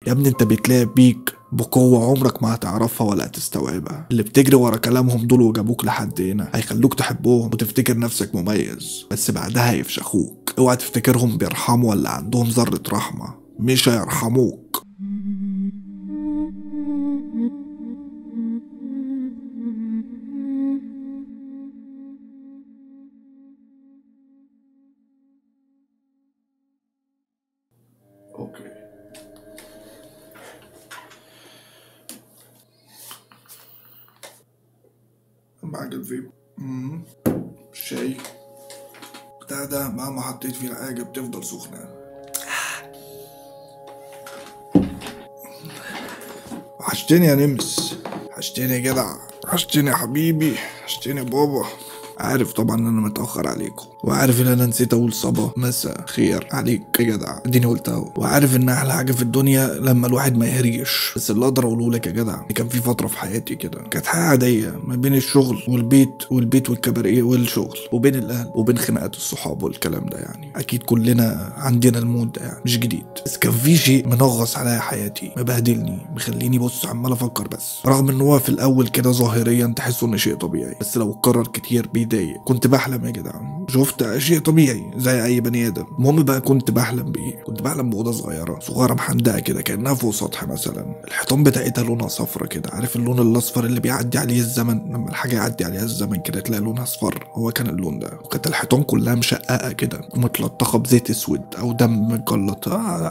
يا ابني انت بيتلعب بيك بقوة عمرك ما هتعرفها ولا هتستوعبها. اللي بتجري ورا كلامهم دول وجابوك لحد هنا هيخلوك تحبهم وتفتكر نفسك مميز، بس بعدها يفشخوك. اوعى تفتكرهم بيرحموا ولا عندهم ذرة رحمة، مش هيرحموك. okay معاك الفيب الشاي بتاع ده، مهما حطيت فيه الحاجة بتفضل سخنة. وحشتني يا نمس، وحشتني يا جدع، وحشتني يا حبيبي، وحشتني يا بابا. عارف طبعا ان انا متاخر عليكم، وعارف ان انا نسيت اقول صبا مساء خير عليك يا جدع، اديني قلت اهو. وعارف ان احلى حاجة في الدنيا لما الواحد ما يهريش، بس اللي اقدر اقوله لك يا جدع كان في فترة في حياتي كده كانت حياة عادية ما بين الشغل والبيت والبيت والكباريه والشغل وبين الاهل وبين خناقات الصحاب والكلام ده، يعني اكيد كلنا عندنا ال mood ده يعني مش جديد. بس كان في شيء منغص عليا حياتي، مبهدلني، مخليني بص عمال افكر بس، رغم ان هو في الاول كده ظاهريا تحسه انه شيء طبيعي، بس لو اتكرر كتير بيضايق. كنت بحلم يا جدع، شفت شيء طبيعي زي اي بني ادم. المهم بقى كنت بحلم بايه؟ كنت بحلم باوضه صغيرة صغيرة محندقه كده كانها فوق سطح مثلا، الحيطان بتاعتها لونها صفرة كده، عارف اللون الاصفر اللي بيعدي عليه الزمن، لما الحاجة يعدي عليها الزمن كده تلاقي لونها اصفر، هو كان اللون ده. وكانت الحيطان كلها مشققه كده ومتلطخه بزيت اسود او دم متجلط،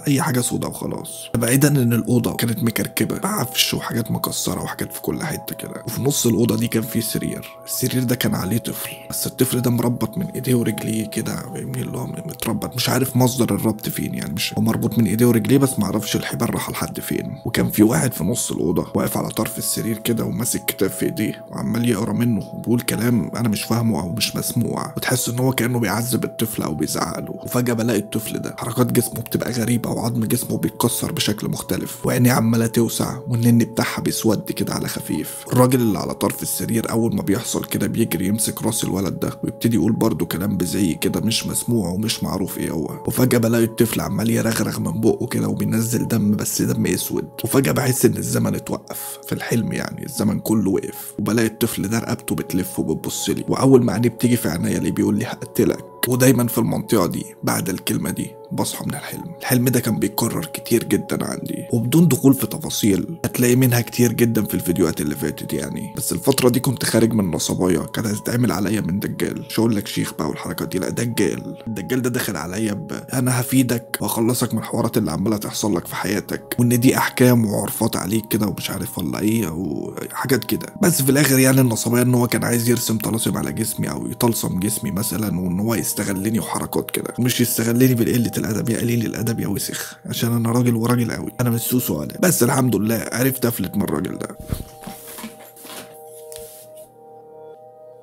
اي حاجة سودا وخلاص. بعيدا ان الاوضة كانت مكركبه، عفش وحاجات مكسرة وحاجات في كل حتة كده. وفي نص الاوضة دي كان في سرير، السرير ده كان عليه طفل، بس الطفل ده مربط من ايديه ورجليه كده، فاهمني، اللي هو متربط، مش عارف مصدر الربط فين، يعني مش هو مربوط من ايديه ورجليه بس معرفش الحبال راح لحد فين. وكان في واحد في نص الاوضة واقف على طرف السرير كده وماسك كتاب في ايديه وعمال يقرا منه وبيقول كلام انا مش فاهمه او مش مسموع، وتحس ان هو كانه بيعذب الطفل او بيزعق له. وفجاة بلاقي الطفل ده حركات جسمه بتبقى غريبة وعظم جسمه بيتكسر بشكل مختلف، وعينيه عماله توسع والنن بتاعها بيسود كده على خفيف. الراجل اللي على طرف السرير اول ما بيحصل كده بيجري يمسك راس الولد ده ويبتدي يقول برضه كلام بزعيق كده مش مسموع ومش معروف ايه هو. وفجأة بلاقي الطفل عمال يرغرغ من بقه كده وبينزل دم، بس دم اسود. وفجأة بحس ان الزمن اتوقف في الحلم، يعني الزمن كله وقف. وبلاقي الطفل ده رقبته بتلف وبتبص لي، واول ما عينيه بتيجي في عينيا اللي بيقول لي هقتلك. ودايما في المنطقة دي بعد الكلمة دي بصحى من الحلم. الحلم ده كان بيتكرر كتير جدا عندي، وبدون دخول في تفاصيل هتلاقي منها كتير جدا في الفيديوهات اللي فاتت يعني. بس الفترة دي كنت خارج من نصبايا كانت هتتعمل عليا من دجال، مش هقول لك شيخ بقى والحركات دي، لا دجال. الدجال ده دخل عليا انا هفيدك واخلصك من الحوارات اللي عمالة تحصل لك في حياتك، وان دي احكام وعرفات عليك كده ومش عارف ولا ايه وحاجات كده. بس في الاخر يعني النصبايا ان هو كان عايز يرسم طلاسم على جسمي او يطلسم جسمي مثلا، وان هو يستغلني وحركات كده، ومش يستغلني بالقله الادب يا قليل الادب يا وسخ، عشان انا راجل وراجل قوي، انا مش سوسو ولا. بس الحمد لله عرفت افلت من الراجل ده.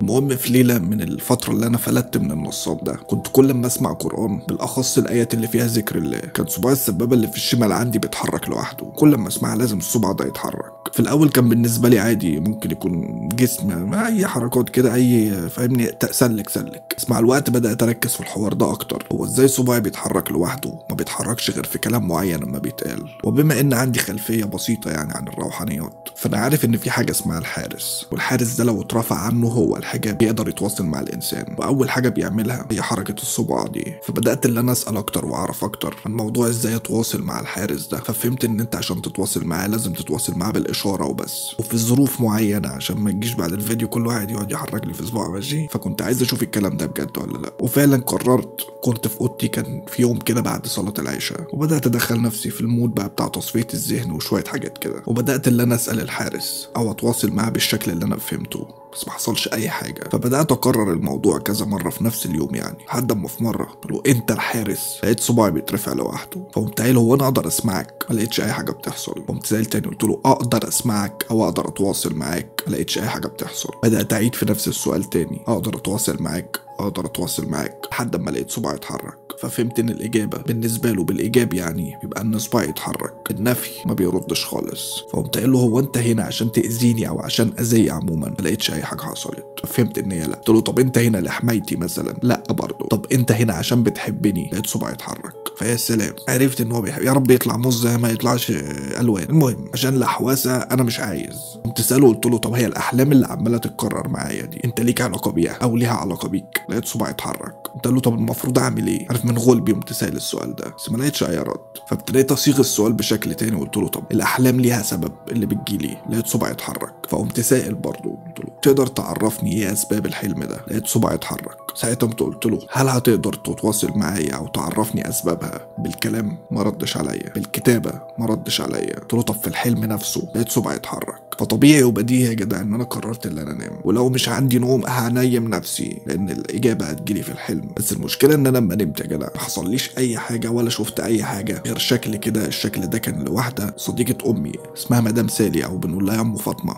المهم في ليلة من الفترة اللي انا فلتت من النصاب ده، كنت كل ما اسمع قران بالاخص الايات اللي فيها ذكر الله، كان صباع السبابة اللي في الشمال عندي بيتحرك لوحده، كل ما اسمعها لازم الصبع ده يتحرك. في الاول كان بالنسبة لي عادي، ممكن يكون جسم اي حركات كده، اي فاهمني سلك سلك. بس مع الوقت بدات اركز في الحوار ده اكتر، هو ازاي صباعي بيتحرك لوحده ما بيتحركش غير في كلام معين لما بيتقال. وبما ان عندي خلفية بسيطة يعني عن الروحانيات، فانا عارف ان في حاجة اسمها الحارس، والحارس ده لو اترفع عنه هو الحجاب بيقدر يتواصل مع الانسان، واول حاجة بيعملها هي حركة الصباع دي. فبدات ان انا اسال اكتر واعرف اكتر عن موضوع ازاي اتواصل مع الحارس ده، ففهمت ان انت عشان تتواصل معاه لازم تتواصل معاه بالاشارة وبس، وفي ظروف معينة، عشان ما تجيش بعد الفيديو كل واحد يقعد يحرك لي في صباعه ماشي. فكنت عايز اشوف الكلام ده بجد ولا لا، وفعلا قررت. كنت في اوضتي، كان في يوم كده بعد صلاة العشاء، وبدات ادخل نفسي في ال mood بقى بتاع تصفية الذهن وشوية حاجات كده، وبدات ان انا اسال الحارس او اتواصل معاه بالشكل اللي انا فهمته، بس ما حصلش اي حاجة. فبدات اكرر الموضوع كذا مرة في نفس اليوم يعني، لحد اما في مرة قلت له انت الحارس، لقيت صباعي بيترفع لوحده. فقمت قايل هو انا اقدر اسمعك؟ ما لقيتش اي حاجة بتحصل. قمت سائل تاني قلت له اقدر اسمعك او اقدر اتواصل معاك؟ ما لقيتش اي حاجة بتحصل. بدات اعيد في نفس السؤال تاني، اقدر اتواصل معاك، اقدر اتواصل معاك، لحد اما لقيت صباعي يتحرك. ففهمت ان الاجابة بالنسبة له بالايجاب يعني يبقى ان صباعي يتحرك، النفي ما بيردش خالص. فقمت قايل له هو انت هنا عشان تاذيني او عشان اذي عموما؟ ما لقيتش اي حاجة حصلت. ففهمت ان هي لا. قلت له طب انت هنا لحمايتي مثلا؟ لا برضه. طب انت هنا عشان بتحبني؟ لقيت صباعي يتحرك. فيا سلام، عرفت ان هو بيحب. يا رب يطلع موز ما يطلعش الوان. المهم عشان لحوسه انا مش عايز. قمت ساله قلت له طب هي الاحلام اللي عماله تتكرر معايا دي انت ليك علاقة بيها او ليها علاقة بيك؟ لقيت صباعي اتحرك. قلت له طب المفروض اعمل ايه؟ عارف من غلبي قمت سائل السؤال ده، بس ما لقيتش اي رد. فابتديت اصيغ السؤال بشكل تاني وقلت له طب الاحلام ليها سبب اللي بتجيلي؟ لقيت صباعي اتحرك. فقمت سائل برضه قلت له تقدر تعرفني ايه اسباب الحلم ده؟ لقيت صباعي اتحرك. ساعتها قلت له هل هتقدر تتواصل معايا او تعرفني اسبابها بالكلام؟ ما ردش عليا. بالكتابة ما ردش عليا. قلت له طب في الحلم نفسه؟ لقيت صباعي اتحرك. فطبيعي وبديهي يا جدع ان انا قررت ان انا انام، ولو مش عندي نوم هنيم نفسي لان الاجابة هتجيلي في الحلم. بس المشكلة ان انا لما نمت يا جدع ما حصليش اي حاجة ولا شفت اي حاجة غير شكل كده. الشكل ده كان لواحدة صديقه امي اسمها مدام سالي، او بنقول لها يا ام فاطمة.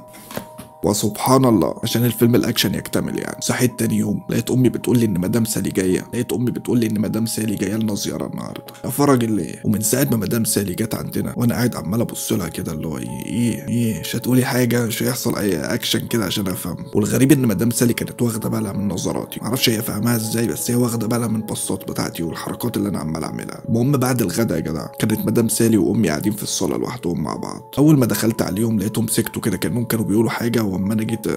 وسبحان الله عشان الفيلم الاكشن يكتمل يعني. صحيت تاني يوم لقيت امي بتقول لي ان مدام سالي جاية، لقيت امي بتقول لي ان مدام سالي جاية لنا زيارة النهارده. يا فرج الله. ومن ساعة ما مدام سالي جت عندنا وانا قاعد عمال ابص لها كده اللي هو ايه ايه مش هتقولي حاجة، مش هيحصل اي اكشن كده عشان افهم. والغريب ان مدام سالي كانت واخده بالها من نظراتي، معرفش هي فاهماها ازاي، بس هي واخده بالها من البصات بتاعتي والحركات اللي انا عمال اعملها. المهم بعد الغدا يا جدع كانت مدام سالي وامي قاعدين في الصاله لوحدهم مع بعض. اول ما دخلت عليهم لقيتهم سكتوا كده كانهم كانوا بيقولوا حاجة، واما انا جيت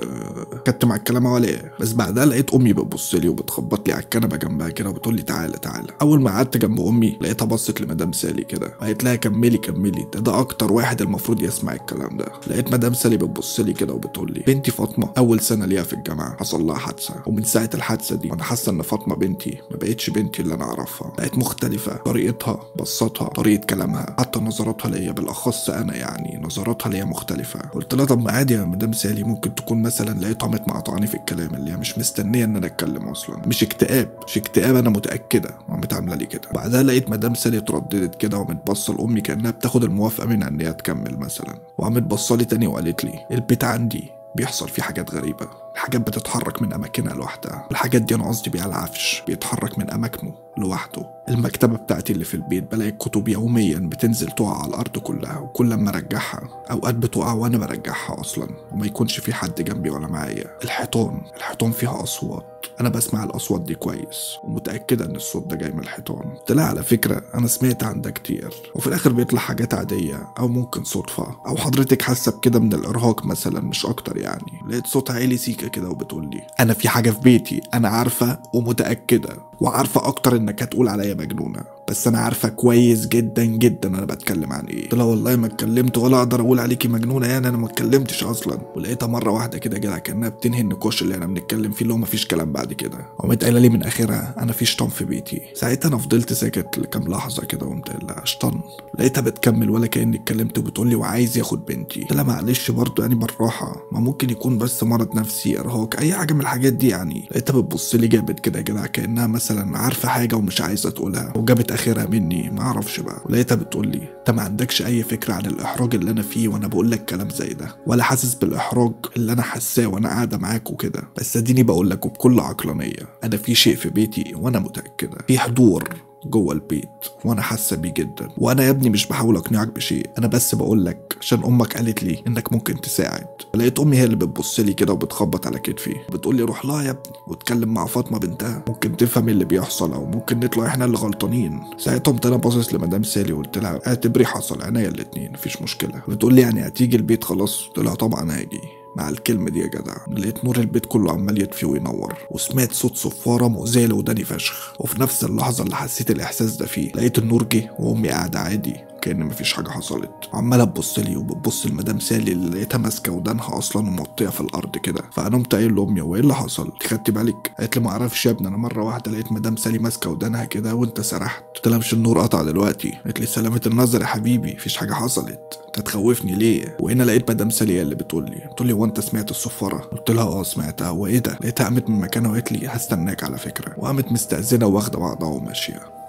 كنت مع الكلام ولا ايه. بس بعدها لقيت امي بتبص لي وبتخبط لي على الكنبة جنبها كده وبتقول لي تعالى تعالى. اول ما قعدت جنب امي لقيتها بصت لمدام سالي كده قالت لها كملي كملي، ده اكتر واحد المفروض يسمع الكلام ده. لقيت مدام سالي بتبص لي كده وبتقول لي بنتي فاطمة اول سنة ليها في الجامعة حصل لها حادثه، ومن ساعة الحادثة دي وانا حاسه ان فاطمة بنتي ما بقتش بنتي اللي انا اعرفها، بقت مختلفة، طريقتها، بصتها، طريقه كلامها، حتى نظراتها ليا، بالاخص انا يعني نظراتها ليا مختلفة. قلت لها طب ما عادي يا مدام سالي، ممكن تكون مثلا لقيتها مقطعاني في الكلام اللي هي مش مستنيه ان انا اتكلم اصلا، مش اكتئاب مش اكتئاب انا متاكدة، وقامت عامله لي كده. بعدها لقيت مدام سالي اترددت كده وقامت باصة لامي كانها بتاخد الموافقة منها ان هي تكمل مثلا، وقامت باصة لي تاني وقالت لي البيت عندي بيحصل فيه حاجات غريبة، الحاجات بتتحرك من اماكنها لوحدها، الحاجات دي انا قصدي بيها العفش بيتحرك من اماكنه لوحده. المكتبة بتاعتي اللي في البيت بلاقي الكتب يوميا بتنزل تقع على الارض كلها، وكل لما ارجعها اوقات بتقع وانا برجعها اصلا وما يكونش في حد جنبي ولا معايا. الحيطان فيها اصوات، انا بسمع الاصوات دي كويس ومتاكده ان الصوت ده جاي من الحيطان. طلع على فكرة انا سمعت عن ده كتير، وفي الاخر بيطلع حاجات عادية او ممكن صدفة او حضرتك حاسه بكده من الارهاق مثلا مش اكتر يعني. لقيت صوتها عالي سيكه كده وبتقول لي انا في حاجة في بيتي انا عارفه ومتاكده، وعارفه اكتر انك هتقول عليا مجنونة، بس انا عارفه كويس جدا جدا انا بتكلم عن ايه. قلت لها والله ما اتكلمت ولا اقدر اقول عليكي مجنونة يعني، انا ما اتكلمتش اصلا. ولقيتها مرة واحدة كده جدع كانها بتنهي النقاش اللي احنا بنتكلم فيه اللي هو مفيش كلام بعد كده، وقامت قايله لي من اخرها انا في شيطان في بيتي. ساعتها انا فضلت ساكت لكام لحظة كده وقمت قايل لها شيطان؟ لقيتها بتكمل ولا كاني اتكلمت وبتقول لي وعايز ياخد بنتي. قلت لها معلش برضه يعني بالراحة، ما ممكن يكون بس مرض نفسي، ارهاق، اي حاجة من الحاجات دي يعني. لقيتها بتبص لي جابت كده جدع كانها مثلا عارفه حاجة ومش عايزه تقولها وجابت اخرها مني، ما اعرفش بقى. ولقيتها بتقول لي انت ما عندكش اي فكرة عن الاحراج اللي انا فيه وانا بقول لك كلام زي ده، ولا حاسس بالاحراج اللي انا حاساه وانا قاعدة معاك وكده، بس اديني بقول لك وبكل عقلانية انا في شيء في بيتي وانا متاكدة في حضور جوه البيت وانا حاسه بيه جدا، وانا يا ابني مش بحاول اقنعك بشيء، انا بس بقول لك عشان امك قالت لي انك ممكن تساعد. لقيت امي هي اللي بتبص لي كده وبتخبط على كتفي بتقول لي روح لها يا ابني واتكلم مع فاطمة بنتها، ممكن تفهم اللي بيحصل او ممكن نطلع احنا اللي غلطانين. ساعتها قمت انا باصص لمدام سالي وقلت لها اعتبري حصل، عينيا الاتنين مفيش مشكلة. بتقول لي يعني هتيجي البيت خلاص؟ قلت لها طبعا هاجي. مع الكلمة دي يا جدع لقيت نور البيت كله عمال يطفي وينور، وسمعت صوت صفارة مؤذية لوداني فشخ. وفي نفس اللحظة اللي حسيت الإحساس ده فيه لقيت النور جه وأمي قاعدة عادي كأن مفيش حاجة حصلت، عمالة تبص لي وبتبص لمدام سالي اللي لقيتها ماسكة ودانها أصلا ومغطية في الأرض كده. فأنا قمت قايل لأمي هو إيه اللي حصل؟ أنت خدتي بالك؟ قالت لي معرفش يا ابني، أنا مرة واحدة لقيت مدام سالي ماسكة ودانها كده وأنت سرحت. قلت لها مش النور قطع دلوقتي؟ قالت لي سلامة النظر يا حبيبي مفيش حاجة حصلت، أنت تخوفني ليه؟ وهنا لقيت مدام سالي هي اللي بتقول لي هو أنت سمعت الصفارة؟ قلت لها أه سمعتها. هو إيه ده؟ لقيتها قامت من مكانها وقالت لي هستناك على فكرة، وقامت مستأذنة واخدة بعضها وماشية.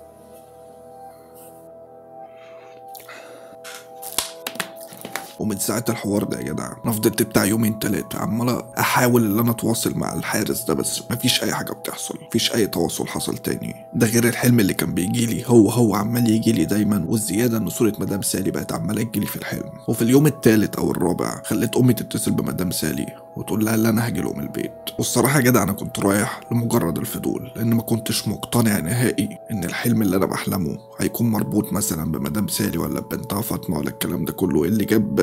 ومن ساعة الحوار ده يا جدع انا فضلت بتاع يومين تلاتة عمال احاول ان انا اتواصل مع الحارس ده، بس مفيش اي حاجة بتحصل، مفيش اي تواصل حصل تاني. ده غير الحلم اللي كان بيجيلي هو عمال يجيلي دايما، والزيادة ان صورة مدام سالي بقت عمالة تجيلي في الحلم. وفي اليوم التالت او الرابع خليت امي تتصل بمدام سالي وتقول لها اللي انا هاجي لهم البيت. والصراحة يا جدع انا كنت رايح لمجرد الفضول، لان ما كنتش مقتنع نهائي ان الحلم اللي انا بحلمه هيكون مربوط مثلا بمدام سالي ولا ببنتها فاطمة ولا الكلام ده كله. اللي جاب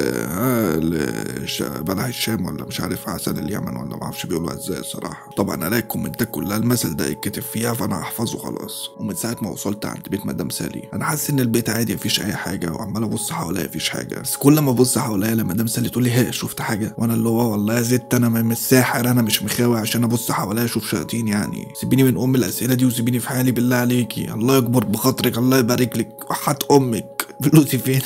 بلح الشام ولا مش عارف عسل اليمن ولا ما اعرفش بيقولوا ازاي الصراحة. طبعا الاقي الكومنتات كلها المثل ده يتكتب فيها، فانا هحفظه خلاص. ومن ساعة ما وصلت عند بيت مدام سالي انا حاسس ان البيت عادي مفيش اي حاجة، وعمال ابص حواليا مفيش حاجة. بس كل ما ابص حواليا لما مدام سالي تقول لي هي شفت حاجة، وانا اللي هو والله يا زت انا مش ساحر، انا مش مخاوي عشان ابص حواليا اشوف شياطين يعني. سيبيني من ام الاسئلة دي وسيبيني في حالي بالله عليكي، الله يكبر بخاطرك، الله يبارك لك، وحات امك فلوسي فين؟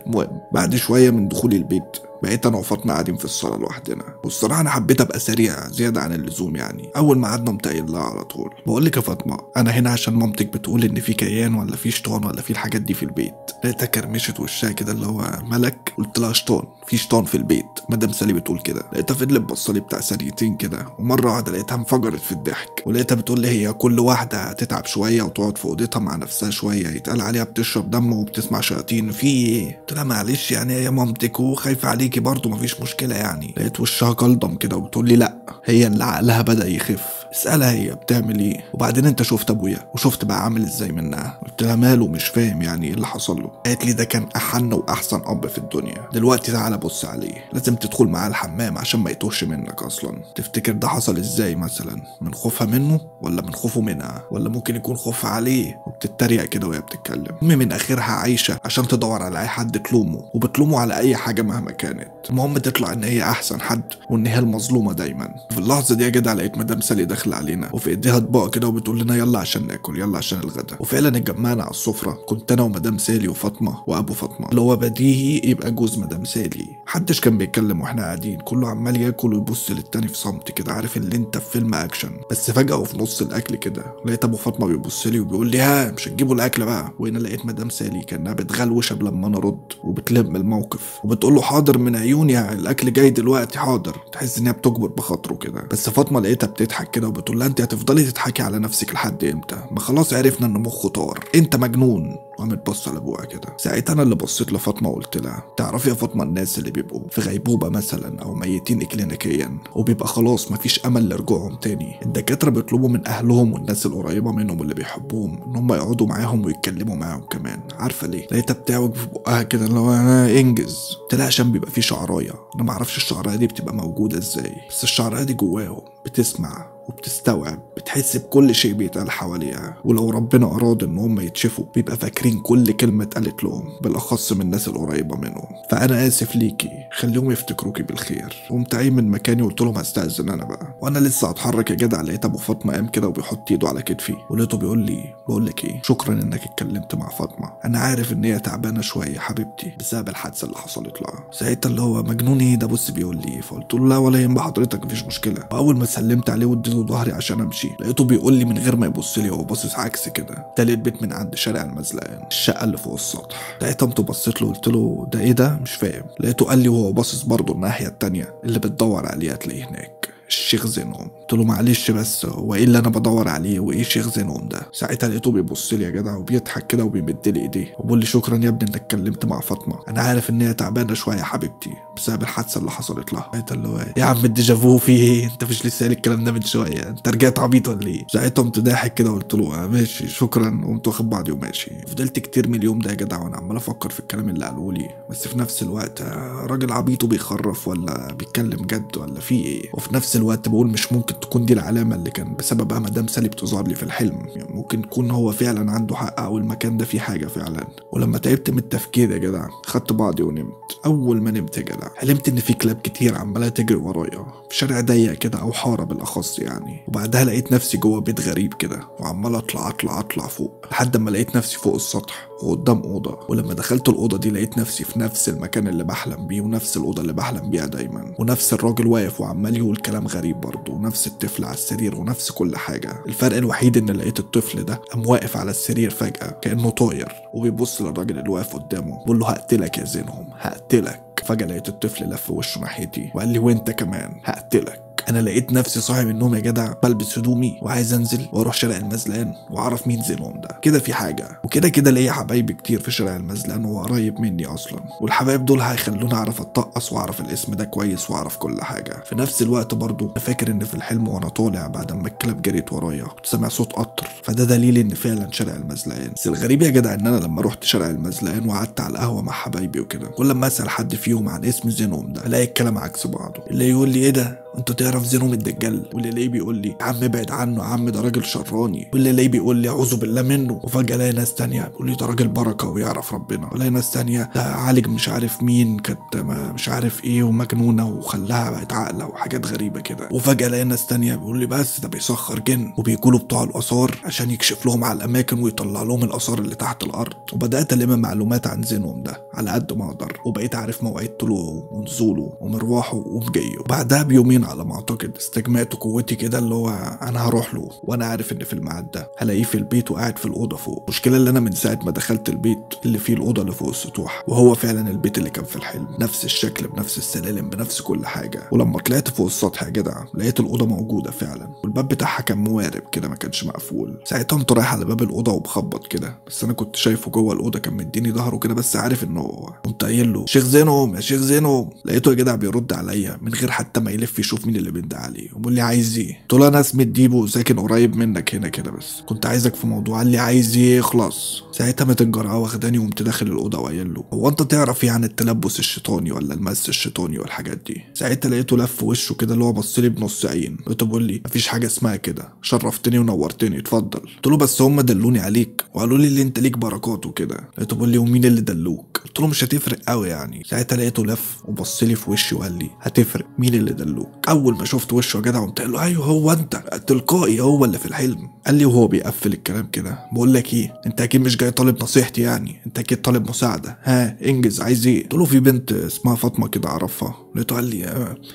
المهم بعد شوية من دخولي البيت بقيت انا وفاطمة قاعدين في الصاله لوحدنا، والصراحة انا حبيت ابقى سريع زيادة عن اللزوم يعني. اول ما قعدنا قمت قايل لها على طول، بقول لك يا فاطمة انا هنا عشان مامتك بتقول ان في كيان ولا في شيطان ولا في الحاجات دي في البيت. لقيتها كرمشت وشها كده اللي هو ملك. قلت لها شيطان، في شيطان في البيت، مدام سالي بتقول كده. لقيتها فضلت بصلي بتاع ثانيتين كده، ومرة واحدة لقيتها انفجرت في الضحك، ولقيتها بتقول لي هي كل واحدة هتتعب شوية وتقعد في اوضتها مع نفسها شوية يتقال عليها بتشرب دم وبتسمع شياطين في ايه؟ قلت لها معلش يعني هي مامتك وخايفة عليكي برضه مفيش مشكلة يعني. لقيت وشها قلضم كده وبتقول لي لا، هي اللي عقلها بدا يخف، اسالها هي بتعمل ايه، وبعدين انت شفت ابويا وشفت بقى عامل ازاي منها. قلت لها ماله مش فاهم يعني ايه اللي حصل له. قالت لي ده كان احن واحسن اب في الدنيا، دلوقتي تعالى بص عليه، لازم تدخل معاه الحمام عشان ما يتوهش منك اصلا. تفتكر ده حصل ازاي مثلا؟ من خوفها منه ولا من خوفه منها؟ ولا ممكن يكون خوفها عليه؟ وبتتريق كده وهي بتتكلم. امي من اخرها عايشه عشان تدور على اي حد تلومه، وبتلومه على اي حاجة مهما كانت، المهم تطلع ان هي احسن حد وان هي المظلومة دايما. في اللحظة دي يا جدع لقيت مدام سالي داخله علينا وفي ايديها اطباق كده وبتقول لنا يلا عشان ناكل، يلا عشان الغدا. وفعلا اتجمعنا على السفرة، كنت انا ومدام سالي وفاطمة وابو فاطمة اللي هو بديهي يبقى جوز مدام سالي. محدش كان بيتكلم واحنا قاعدين، كله عمال ياكل ويبص للتاني في صمت كده، عارف اللي انت في فيلم اكشن. بس فجاة وفي نص الاكل كده لقيت ابو فاطمة بيبص لي وبيقول لي ها مش هتجيبوا الاكل بقى؟ وهنا لقيت مدام سالي كانها بتغلوش قبل ما انا ارد وبتلم الموقف وبتقول له حاضر من عيوني الاكل جاي دلوقتي حاضر. تحس ان هي بتجبر بخاطره كده. بس فاطمة لقيتها بتضحك كده وبتقول لها انت هتفضلي تضحكي على نفسك لحد امتى؟ ما خلاص عرفنا ان مخه طار، انت مجنون. وقامت بص على ابوها كده. ساعتها انا اللي بصيت لفاطمة وقلت لها تعرفي يا فاطمة الناس اللي بيبقوا في غيبوبة مثلا او ميتين اكلينيكيا وبيبقى خلاص مفيش امل لرجوعهم تاني، الدكاترة بيطلبوا من اهلهم والناس القريبة منهم اللي بيحبوهم ان هم يقعدوا معاهم ويتكلموا معاهم كمان. عارفه ليه؟ لقيتها بتعوج في بقها كده اللي هو انا انجز. قلت لها عشان بيبقى في شعرايه، انا ما اعرفش الشعرايه دي بتبقى موجودة ازاي، بس الشعرايه دي جواهم بتسمع وبتستوعب، بتحس بكل شيء بيتقال حواليها، ولو ربنا اراد ان هم يتشفوا بيبقى فاكرين كل كلمة اتقالت لهم، بالاخص من الناس القريبة منهم. فانا اسف ليكي، خليهم يفتكروكي بالخير. قمت قايم من مكاني وقلت لهم هستأذن انا بقى. وانا لسه هتحرك يا جدع لقيت ابو فاطمة قام كده وبيحط ايده على كتفي، ولقيته بيقول لي بقول لك ايه، شكرا انك اتكلمت مع فاطمة، انا عارف ان هي تعبانة شوية حبيبتي بسبب الحادثة اللي حصلت لها. ساعتها اللي هو مجنون ايه ده بص بيقول لي، فقلت له لا ولا يهم حضرتك مفيش مشكلة. واول ما سلمت عليه واديته ظهري عشان امشي لقيته بيقول لي من غير ما يبص لي، هو باصص عكس كده، تالت بيت من عند شارع المزلقان، الشقة اللي فوق السطح. لقيت قمت بصيت له قلت له ده ايه ده مش فاهم. لقيته قال لي وهو باصص برضه الناحية التانية اللي بتدور عليه هتلاقيه هناك، الشيخ زينهم. قلت له معلش بس هو ايه اللي انا بدور عليه وايه شيخ زينهم ده؟ ساعتها لقيته بيبص لي يا جدع وبيضحك كده وبيمد لي ايديه وبيقول لي شكرا يا ابني انك اتكلمت مع فاطمة، انا عارف ان هي تعبانة شوية يا حبيبتي بسبب الحادثة اللي حصلت لها. ساعتها اللي هو يا عم ال déjà vu في ايه؟ انت مش لسه قايل الكلام ده من شوية، انت رجعت عبيط ولا ايه؟ ساعتها قمت ضاحك كده وقلت له ماشي شكرا، وقمت واخد بعضي وماشي. فضلت كتير من اليوم ده يا جدع وانا عمال افكر في الكلام اللي قالوه لي، بس في نفس الوقت راجل عبيط وبيخرف ولا بيتكلم جد ولا في ايه؟ وفي نفس الوقت بقول مش ممكن تكون دي العلامة اللي كان بسببها مدام سالي بتظهر لي في الحلم، يعني ممكن يكون هو فعلا عنده حق او المكان ده فيه حاجة فعلا. ولما تعبت من التفكير يا جدع خدت بعضي ونمت. اول ما نمت يا جدع حلمت ان في كلاب كتير عمالة تجري ورايا في شارع ضيق كده او حارة بالاخص يعني، وبعدها لقيت نفسي جوه بيت غريب كده وعمال اطلع اطلع اطلع فوق لحد ما لقيت نفسي فوق السطح وقدام اوضة. ولما دخلت الاوضة دي لقيت نفسي في نفس المكان اللي بحلم بيه ونفس الاوضة اللي بحلم بيها دايما، ونفس الراجل واقف وعمال يقول كلام غريب برضه، ونفس الطفل على السرير ونفس كل حاجة. الفرق الوحيد ان لقيت الطفل ده قام واقف على السرير فجاة كانه طاير وبيبص للراجل اللي واقف قدامه بيقول له هقتلك يا زينهم هقتلك. فجاة لقيت الطفل لف وشه ناحيتي وقال لي وانت كمان هقتلك. انا لقيت نفسي صاحي من النوم يا جدع، بلبس هدومي وعايز انزل واروح شارع المزلقان واعرف مين زينهم ده. كده في حاجة، وكده كده ليا حبايبي كتير في شارع المزلقان وهو قريب مني اصلا، والحبايب دول هيخلوني اعرف اتطقص واعرف الاسم ده كويس واعرف كل حاجة. في نفس الوقت برضو انا فاكر ان في الحلم وانا طالع بعد ما الكلاب جريت ورايا كنت سامع صوت قطر، فده دليل ان فعلا شارع المزلقان. بس الغريب يا جدع ان انا لما رحت شارع المزلقان وقعدت على القهوة مع حبايبي وكده، كل ما اسال حد فيهم عن اسم زينهم ده الاقي الكلام عكس بعضه. اللي يقول لي ايه ده انت تعرف زينهم الدجال، واللي الاقيه بيقول لي يا عم ابعد عنه يا عم ده راجل شراني، واللي الاقيه بيقول لي اعوذ بالله منه. وفجاة الاقي ناس تانية بيقول لي ده راجل بركة ويعرف ربنا، والاقي ناس تانية ده عالج مش عارف مين كانت مش عارف ايه ومجنونه وخلاها بقت عاقلة وحاجات غريبة كده. وفجاة الاقي ناس تانية بيقول لي بس ده بيسخر جن وبيقولوا بتوع الاثار عشان يكشف لهم على الاماكن ويطلع لهم الاثار اللي تحت الارض. وبدات الم معلومات عن زينهم ده على قد ما اقدر، وبقيت عارف مواعيد طلوعه ونزوله ومروحه ومجيه. بعدها بيومين على ما اعتقد استجمعت قوتي كده، اللي هو انا هروح له وانا عارف ان في الميعاد ده هلاقيه في البيت وقاعد في الاوضة فوق. المشكلة اللي انا من ساعة ما دخلت البيت اللي فيه الاوضة اللي فوق السطوح، وهو فعلا البيت اللي كان في الحلم، نفس الشكل بنفس السلالم بنفس كل حاجة. ولما طلعت فوق السطح يا جدع لقيت الاوضة موجودة فعلا، والباب بتاعها كان موارب كده ما كانش مقفول. ساعتها قمت رايح على باب الاوضة وبخبط كده، بس انا كنت شايفه جوه الاوضة كان مديني ظهره كده، بس عارف انه هو. قمت قايل له شيخ زينهم يا شيخ زينهم، لقيته يا جدع بيرد عليا من غير حتى ما يلف يشوف مين اللي بيندى عليه، وبيقول لي عايز ايه؟ قلت له انا اسمي الديبو ساكن قريب منك هنا كده، بس كنت عايزك في موضوع. قال لي عايز ايه؟ خلاص. ساعتها مات الجرأة واخداني وقمت داخل الاوضة وقايل له هو انت تعرف يعني التلبس الشيطاني ولا المس الشيطاني والحاجات دي؟ ساعتها لقيته لف وشه كده اللي هو بص لي بنص عين، لقيته بيقول لي مفيش حاجة اسمها كده، شرفتني ونورتني اتفضل. قلت له بس هم دلوني عليك وقالوا لي اللي انت ليك بركات وكده. لقيته بيقول لي ومين اللي دلوك؟ قلت له مش هتفرق قوي يعني. ساعتها لقيته لف وبص لي في وشي وقال لي هتفرق، مين اللي دلوك؟ اول ما شفت وشه يا جدع قمت قايل له ايوه هو انت، تلقائي هو اللي في الحلم. قال لي وهو بيقفل الكلام كده بقول لك ايه، انت اكيد مش جاي طالب نصيحتي يعني، انت اكيد طالب مساعدة، ها انجز عايز ايه؟ قلت له في بنت اسمها فاطمة كده اعرفها. لقيته قال لي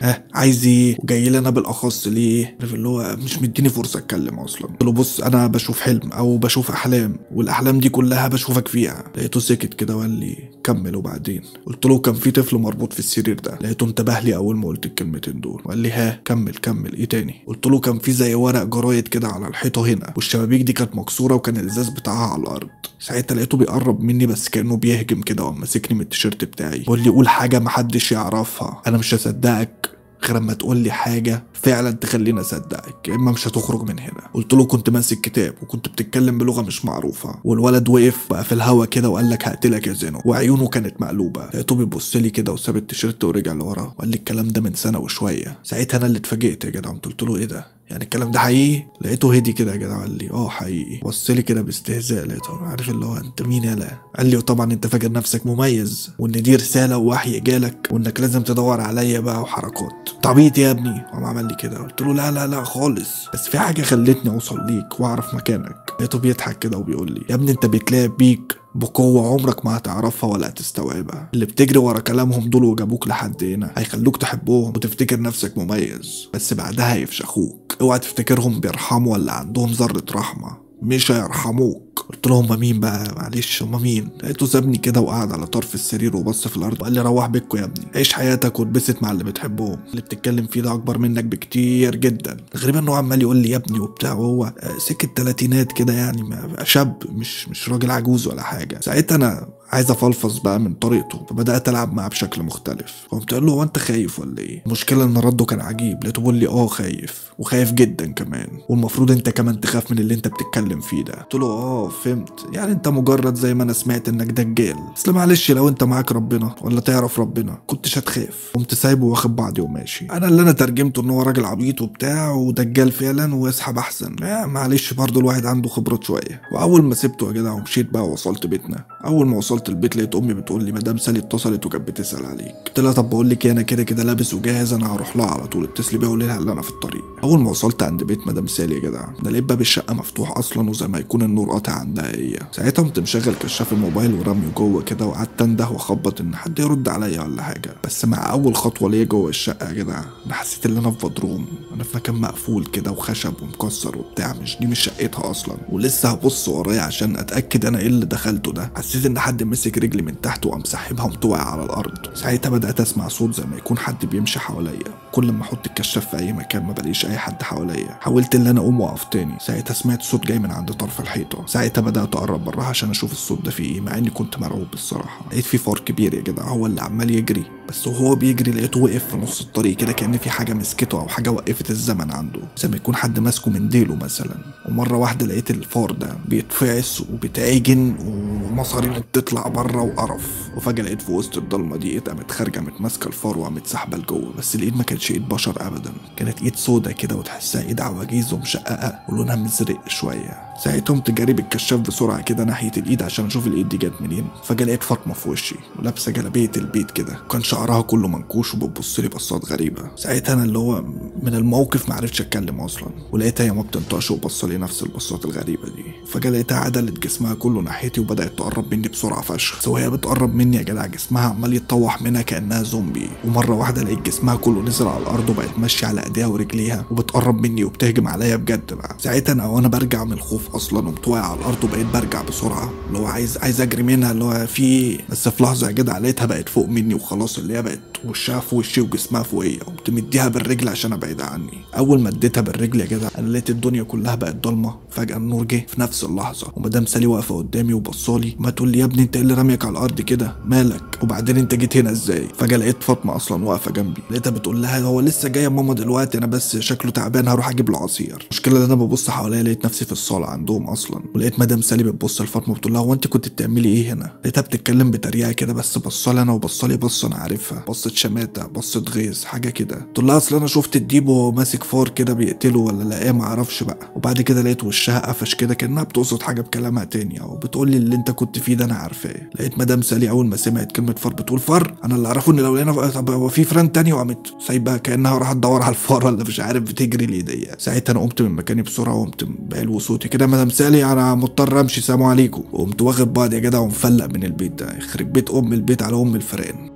ها عايز ايه وجاي لي انا بالاخص ليه؟ عارف اللي هو مش مديني فرصة اتكلم اصلا. قلت له بص انا بشوف حلم او بشوف احلام، والاحلام دي كلها بشوفك فيها. لقيته سكت كده وقال لي كمل. وبعدين قلت له كان في طفل مربوط في السرير ده. لقيته انتبه لي اول ما قلت الكلمتين دول وقال لي ها كمل كمل ايه تاني؟ قلت له كان في زي ورق جرايد كده على الحيطة هنا، والشبابيك دي كانت مكسورة وكان الازاز بتاعها على الارض. ساعتها لقيته بيقرب مني بس كانه بيهجم كده، وقام ماسكني من التيشيرت بتاعي بيقول لي قول حاجة محدش يعرفها، انا مش هصدقك غير اما تقول لي حاجة فعلا تخليني اصدقك، يا اما مش هتخرج من هنا. قلت له كنت ماسك كتاب وكنت بتتكلم بلغه مش معروفة، والولد وقف بقى في الهوا كده وقال لك هقتلك يا زينو، وعيونه كانت مقلوبة. لقيته بيبص لي كده وساب التيشيرت ورجع لورا وقال لي الكلام ده من سنة وشوية. ساعتها انا اللي اتفاجئت يا جدع، قلت له ايه ده؟ يعني الكلام ده حقيقي؟ لقيته هدي كده يا جدع قال لي اه حقيقي. بص لي كده باستهزاء، لقيته عارف اللي هو انت مين يالا؟ قال لي وطبعا انت فاكر نفسك مميز وان دي رسالة ووحي جالك وانك لازم تدور عليا بقى وحركات. عبيط يا ابني. قام عمل لي كده. قلت له لا لا لا خالص، بس في حاجة خلتني اوصل ليك واعرف مكانك. لقيته بيضحك كده وبيقول لي يا ابني انت بيتلعب بيك بقوة عمرك ما هتعرفها ولا هتستوعبها، اللي بتجري ورا كلامهم دول وجابوك لحد هنا هيخلوك تحبهم وتفتكر نفسك مميز، بس بعدها يفشخوك. اوعى تفتكرهم بيرحموا ولا عندهم ذرة رحمة، مش هيرحموك. قلت له هما مين بقى؟ معلش هما مين؟ لقيته سابني كده وقعد على طرف السرير وبص في الارض وقال لي روح بيتكو يا ابني، عيش حياتك واتبسط مع اللي بتحبهم، اللي بتتكلم فيه ده اكبر منك بكتير جدا. غريبا انه عمال يقول لي يا ابني وبتاع، وهو سكة تلاتينات كده يعني، شاب مش راجل عجوز ولا حاجة. ساعتها انا عايز افلفظ بقى من طريقته، فبدات العب معاه بشكل مختلف. قمت قال له هو انت خايف ولا ايه؟ المشكلة ان رده كان عجيب، لقيته بيقول لي اه خايف وخايف جدا كمان، والمفروض انت كمان تخاف من اللي انت بتتكلم فيه ده. قلت له اه فهمت، يعني انت مجرد زي ما انا سمعت انك دجال، اصل معلش لو انت معاك ربنا ولا تعرف ربنا كنتش هتخاف. قمت سايبه واخد بعضي وماشي. انا اللي انا ترجمته ان هو راجل عبيط وبتاع ودجال فعلا واسحب احسن، معلش برضه الواحد عنده خبرات شوية. واول ما سبته يا جدع ومشيت بقى ووصلت بيتنا، اول ما وصلت البيت لقيت امي بتقول لي مدام سالي اتصلت وكانت بتسال عليك. قلت لها طب بقول لك انا كده كده لابس وجاهز، انا هروح لها على طول، اتصلي بيها وقولي لها ان انا في الطريق. اول ما وصلت عند بيت مدام سالي يا جدع، انا لقيت باب الشقة مفتوح اصلا وزي ما يكون النور قاطع عندها هي. ساعتها قمت مشغل كشاف الموبايل ورميه جوه كده، وقعدت انده واخبط ان حد يرد عليا ولا حاجة. بس مع اول خطوة ليا جوه الشقة يا جدع انا حسيت ان انا في بدروم، انا في مكان مقفول كده وخشب ومكسر وبتاع، مش دي مش شقتها اصلا. ولسه هبص ورايا عشان اتاكد انا ايه اللي دخلته ده، حسيت ان حد مسك رجلي من تحت وقام ساحبها ومتوقع على الارض. ساعتها بدات اسمع صوت زي ما يكون حد بيمشي حواليا، كل ما احط الكشاف في اي مكان ما بلاقيش اي حد حواليا. حاولت ان انا اقوم واقف تاني، ساعتها سمعت صوت جاي من عند طرف الحيطة. ساعتها بدات اقرب براها عشان اشوف الصوت ده فيه ايه، مع اني كنت مرعوب الصراحة. لقيت في فار كبير يا جدع هو اللي عمال يجري، بس وهو بيجري لقيته وقف في نص الطريق كده، كأن في حاجة مسكته او حاجة وقفت الزمن عنده، زي ما يكون حد ماسكه من ديله مثلا. ومرة واحدة لقيت الفار ده بيتفعس وبيتعجن ومصارينه بتطلع بره وقرف. وفجاة لقيت في وسط الضلمة دي ايد قامت خارجه متماسكه الفار وقامت سحبه لجوه، بس الايد ما كانتش ايد بشر ابدا، كانت ايد سودا كده وتحسها ايد عواجيز ومشققه ولونها مزرق شوية. ساعتها قمت جاري بالكشاف بسرعة كده ناحية الايد عشان اشوف الايد دي جت منين. فجاة لقيت فاطمة في وشي ولابسه جلابية البيت كده، وكان شعرها كله منكوش وبتبص لي بصات غريبة. ساعتها انا اللي هو من الموقف ما عرفتش اتكلم اصلا، ولقيتها هي ما بتنطقش وبص لي نفس البصات الغريبة دي. فجاة لقيتها عدلت جسمها كله ناحيتي وبدات تقرب مني بسرعة فشخ. وهي بتقرب مني يا جدع جسمها عمال يتطوح منها كانها زومبي، ومرة واحدة لقيت جسمها كله نزل على الارض وبقت ماشية على ايديها ورجليها وبتقرب مني وبتهجم عليا بجد بقى. ساعتها انا وانا برجع من الخوف اصلا قمت واقع على الارض وبقيت برجع بسرعة، اللي هو عايز اجري منها، اللي هو في بس في لحظة يا جدع لقيتها بقت فوق مني وخلاص، اللي هي بقت وشها في وشي وجسمها فوقيا، قمت مديها بالرجل عشان ابعدها عني. اول ما اديتها بالرجل يا جدع انا لقيت الدنيا كلها بقت ضلمة، فجاة النور جه في نفس اللحظة، ومدام سالي واقفة قدامي وبصالي ما تقول لي يا ابني انت ايه اللي راميك على الارض كده مالك، وبعدين انت جيت هنا ازاي؟ فجاة لقيت فاطمة اصلا واقفة جنبي، لقيتها بتقول لها هو لسه جاية ماما دلوقتي، انا بس شكله تعبان هروح اجيب له عصير. المشكلة ان انا ببص حواليا لقيت نفسي في الصاله عندهم اصلا، ولقيت مدام سالي بتبص لفاطمة بتقول لها هو انت كنت بتعملي ايه هنا؟ لقيتها بتتكلم بتريقه كده، بس بصالي انا وبصالي بصة انا عارفها، بصة شماته، بصة غيظ، حاجة كده. تقول لها اصل انا شفت الديب وهو ماسك فار كده بيقتله ولا لا ايه ما اعرفش بقى. وبعد كده لقيت وشها قفش كده كانها بتقصد حاجة بكلامها تاني، او بتقول لي اللي انت كنت فيه ده انا عارفاه. لقيت مدام سالي اول ما سمعت كلمة فار بتقول فار، انا اللي اعرفه ان لو لقينا طب هو في فران تاني، وقامت سايبها كانها راحت تدور على الفار ولا مش عارف بتجري ليه دي. ساعتها انا قمت من مكاني بسرعة وقمت بعلو صوتي كده مدام سالي انا مضطر امشي سلام عليكم، وقمت واخد بعض يا جدع ومفلق من البيت ده، يخرب بيت ام البيت على ام الفيران.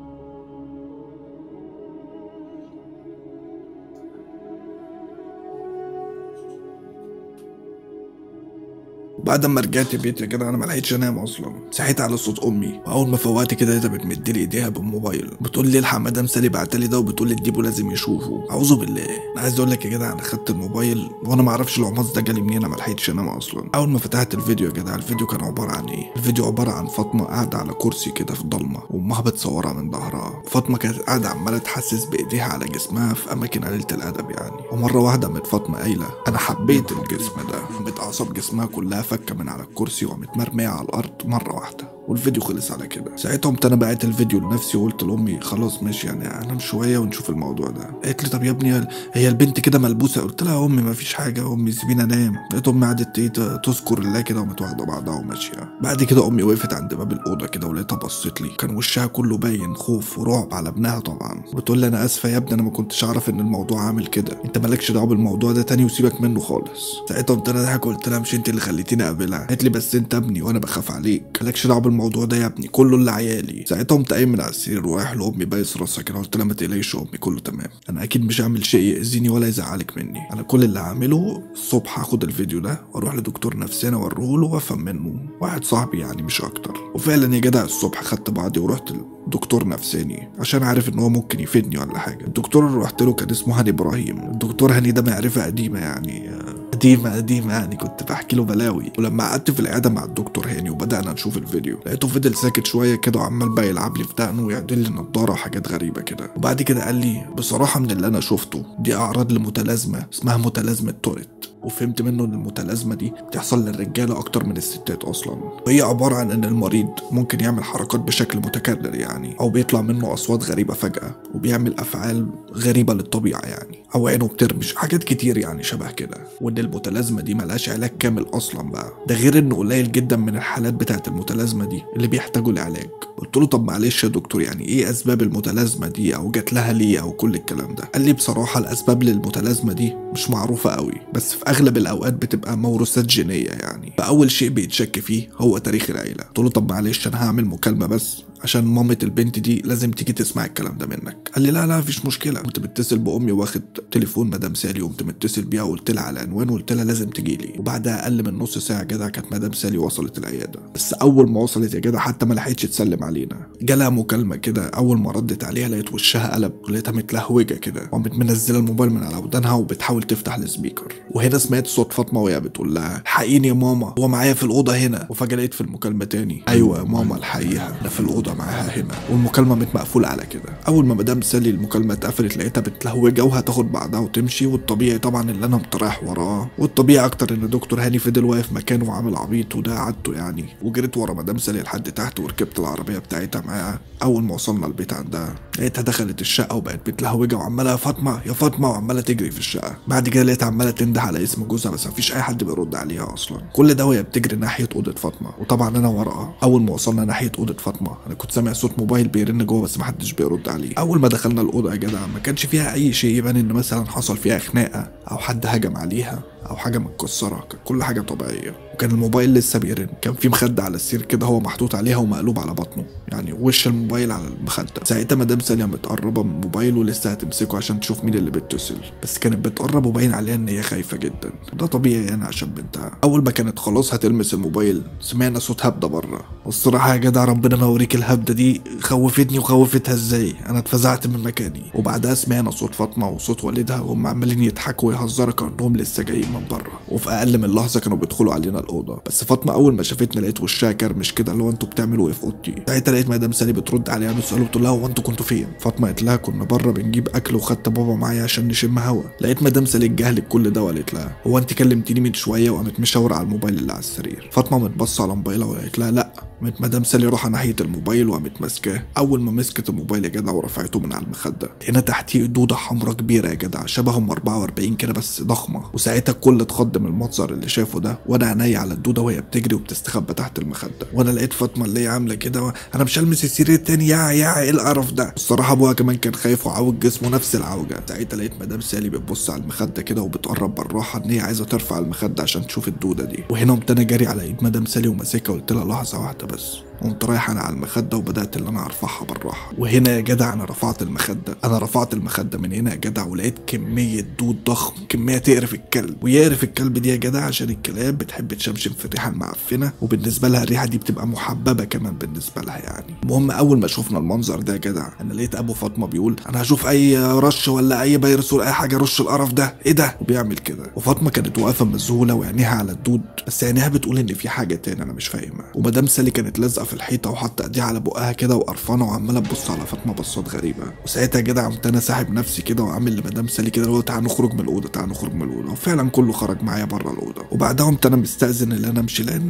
بعد ما رجعت بيتي كده انا ما لحقتش انام اصلا، صحيت على صوت امي، واول ما فوقت كده لقيتها بتمد لي ايديها بالموبايل بتقول لي الحق مدام سالي بعتلي ده وبتقول لي الديبو لازم يشوفه. اعوذ بالله. انا عايز اقول لك يا جدع انا خدت الموبايل وانا ما اعرفش العماص ده جالي منين، انا ما لحقتش انام اصلا. اول ما فتحت الفيديو يا جدع الفيديو كان عبارة عن ايه؟ الفيديو عبارة عن فاطمة قاعدة على كرسي كده في الضلمة وامها بتصورها من ظهرها. فاطمة كانت قاعدة عماله تحسس بايديها على جسمها في اماكن قليله الادب يعني، ومرة واحدة قامت فاطمة قايله انا حبيت الجسم ده، قامت اعصاب جسمها كلها فكه من على الكرسي وقامت مرمية على الارض مرة واحدة، والفيديو خلص على كده. ساعتها قمت انا بعت الفيديو لنفسي وقلت لامي خلاص ماشي يعني انام شوية ونشوف الموضوع ده. قالت لي طب يا ابني هي البنت كده ملبوسه؟ قلت لها يا امي ما فيش حاجة يا امي سيبيني انام. لقيت امي قعدت ايه تذكر الله كده وقامت واخده بعضها وماشية. بعد كده امي وقفت عند باب الاوضة كده ولقيتها بصت لي، كان وشها كله باين خوف ورعب على ابنها طبعا، بتقول لي انا اسفه يا ابني انا ما كنتش اعرف ان الموضوع عامل كده، انت مالكش دعوه بالموضوع ده تاني وسيبك منه خالص. ساعتها قمت انا ضحك وقلت لها مش انت اللي خليتيني اقابلها؟ قالت لي بس انت ابني وانا بخاف عليك، مالكش دعوه بالموضوع ده يا ابني كله اللي عيالي. ساعتها قمت قايم من على السرير ورايح لامي بايس راسها كده، قلت لها ما تقلقيش يا امي كله تمام، انا اكيد مش هعمل شيء ياذيني ولا يزعلك مني، انا كل اللي هعمله الصبح هاخد الفيديو ده واروح لدكتور نفساني اوريه له وافهم منه، واحد صاحبي يعني مش اكتر. وفعلا يا جدع الصبح خدت بعضي ورحت لدكتور نفساني عشان عارف ان هو ممكن يفيدني ولا حاجة. الدكتور اللي رحت له كان اسمه هاني ابراهيم. الدكتور هاني ده معرفة قديمة يعني قديمة قديمة يعني كنت بحكي له بلاوي. ولما قعدت في العيادة مع الدكتور هاني وبدانا نشوف الفيديو لقيته فضل ساكت شوية كده وعمال بقى يلعب لي في دقنه ويعدل لي النضارة وحاجات غريبة كده. وبعد كده قال لي بصراحة من اللي انا شفته دي اعراض لمتلازمه اسمها متلازمة توريت، وفهمت منه ان المتلازمه دي بتحصل للرجاله اكتر من الستات اصلا، وهي عبارة عن ان المريض ممكن يعمل حركات بشكل متكرر يعني، او بيطلع منه اصوات غريبة فجاة وبيعمل افعال غريبة للطبيعة يعني، او عينه بترمش، حاجات كتير يعني شبه كده. وان المتلازمه دي ملهاش علاج كامل اصلا بقى، ده غير انه قليل جدا من الحالات بتاعه المتلازمه دي اللي بيحتاجوا العلاج. قلت له طب معلش يا دكتور، يعني ايه اسباب المتلازمه دي او جات لها ليه او كل الكلام ده؟ قال لي بصراحة الاسباب للمتلازمه دي مش معروفة قوي، بس في اغلب الاوقات بتبقى موروثات جينية يعني. فاول شيء بيتشك فيه هو تاريخ العيلة. قلت له طب معلش انا هعمل مكالمة بس عشان مامة البنت دي لازم تيجي تسمع الكلام ده منك. قال لي لا لا مفيش مشكلة. قمت متصل بامي واخد تليفون مدام سالي، وقمت متصل بيها وقلت لها على العنوان وقلت لها لازم تجي لي. وبعدها اقل من نص ساعة جدع كانت مدام سالي وصلت العيادة. بس اول ما وصلت يا جدع حتى ما لحقتش تسلم علينا، جالها مكالمة كده. اول ما ردت عليها لقيت وشها قلب، لقيتها متلهوجه كده، وقامت منزله الموبايل من على ودانها وبتحاول تفتح ال speaker. وهنا سمعت صوت فاطمة وهي بتقول لها الحقيني يا ماما، هو معايا في الاوضة هنا. وفجاة لقيت في المكالمة تاني ايوه يا ماما الحقيقة انا في الاوضة معاها هنا، والمكالمه متمقفوله على كده. اول ما مدام سالي المكالمة اتقفلت لقيتها بتلهوجه وهتاخد بعضها وتمشي، والطبيعي طبعا اللي انا مطرح وراه، والطبيعي اكتر ان دكتور هاني فضل واقف مكانه وعامل عبيط وده عادته يعني. وجريت ورا مدام سالي لحد تحت وركبت العربية بتاعتها معاها. اول ما وصلنا البيت عندها لقيتها دخلت الشقة وبقت بتلهوجه وعماله يا فاطمة يا فاطمة وعماله تجري في الشقة. بعد كده لقيتها عماله تنده على اسم جوزها بس مفيش اي حد بيرد عليها اصلا. كل ده وهي بتجري ناحية اوضة فاطمة، وطبعا انا وراها. اول ما وصلنا ناحية اوضة فاطمة انا كنت سامع صوت موبايل بيرن جوه بس محدش بيرد عليه. اول ما دخلنا الاوضة يا جدع ما كانش فيها اي شيء يبان ان مثلا حصل فيها خناقه او حد هجم عليها او حاجة متكسره، كانت كل حاجة طبيعية. وكان الموبايل لسه بيرن، كان في مخده على السرير كده هو محطوط عليها ومقلوب على بطنه، يعني وش الموبايل على المخدة. ساعتها مدام سالي متقربه من الموبايل ولسه هتمسكه عشان تشوف مين اللي بيتصل، بس كانت بتقرب وباين عليها ان هي خايفة جدا، وده طبيعي يعني عشان بنتها. اول ما كانت خلاص هتلمس الموبايل سمعنا صوت هبده بره، والصراحة يا جدع ربنا ما يوريك الهبده دي خوفتني وخوفتها ازاي، انا اتفزعت من مكاني. وبعدها سمعنا صوت فاطمة وصوت والدها وهم عمالين يضحكوا ويهزروا كانهم لسه جايين من بره، وفي اقل من لحظة كانوا بيدخلوا علينا الاوضة. بس فاطمة اول ما شافتني لقيت وشها كرمش كده، اللي هو انتوا بتعملوا ايه في اوضتي؟ ساعتها لقيت مدام سالي بترد عليها بتساله بتقول لها هو انتوا كنتوا فين؟ فاطمة قالت لها كنا بره بنجيب اكل وخدت بابا معايا عشان نشم هوا. لقيت مدام سالي اتجاهلت كل ده وقالت لها هو انت كلمتيني من شوية، وقامت مشاوره على الموبايل اللي على السرير. فاطمة متبصه على موبايلها وقالت لها لا. قامت مدام سالي راحة ناحية الموبايل وقامت ماسكاه. اول ما مسكت الموبايل يا جدع ورفعته من على المخدة لقينا تحتيه دوده حمراء كبيرة يا جدع شبههم 44 كده بس ضخمة. وساعتها الكل اتخض من المنظر اللي شافه ده، وانا عينيا على الدودة وهي بتجري وبتستخبى تحت المخدة. وانا لقيت فاطمة اللي هي عامله كده انا مش هلمس السرير تاني يا ايه القرف ده. الصراحة ابوها كمان كان خايف وعوج جسمه نفس العوجه. ساعتها لقيت مدام سالي بتبص على المخدة كده وبتقرب بالراحة ان هي عايزه ترفع المخدة عشان تشوف الدودة دي. وهنا قمت انا جاري على ايد مدام سالي وماسكها وقلت لها لحظة واحدة بس. قمت رايح انا على المخدة وبدات اللي انا ارفعها بالراحة. وهنا يا جدع انا رفعت المخدة، انا رفعت المخدة من هنا يا جدع ولقيت كمية دود ضخم، كمية تقرف الكلب. ويقرف الكلب دي يا جدع عشان الكلاب بتحب تشمشم في الريحة المعفنه، وبالنسبة لها الريحة دي بتبقى محببة كمان بالنسبة لها يعني. المهم اول ما شفنا المنظر ده يا جدع انا لقيت ابو فاطمة بيقول انا هشوف اي رش ولا اي فيروس ولا اي حاجة رش القرف ده ايه ده، وبيعمل كده. وفاطمة كانت واقفة مذهوله وعينيها على الدود، بس عينيها بتقول ان في حاجة تاني انا مش فاهمها. ومدام سالي كانت لازقه في الحيطة وحاطه ايديها على بقها كده وقرفانه وعماله تبص على فاطمة بصات غريبة. وساعتها يا جدع قمت انا ساحب نفسي كده وعامل لمدام سالي كده اللي هو تعال نخرج من الاوضة تعال نخرج من الاوضة، وفعلا كله خرج معايا بره الاوضة. وبعدها قمت انا مستأذن ان انا امشي لان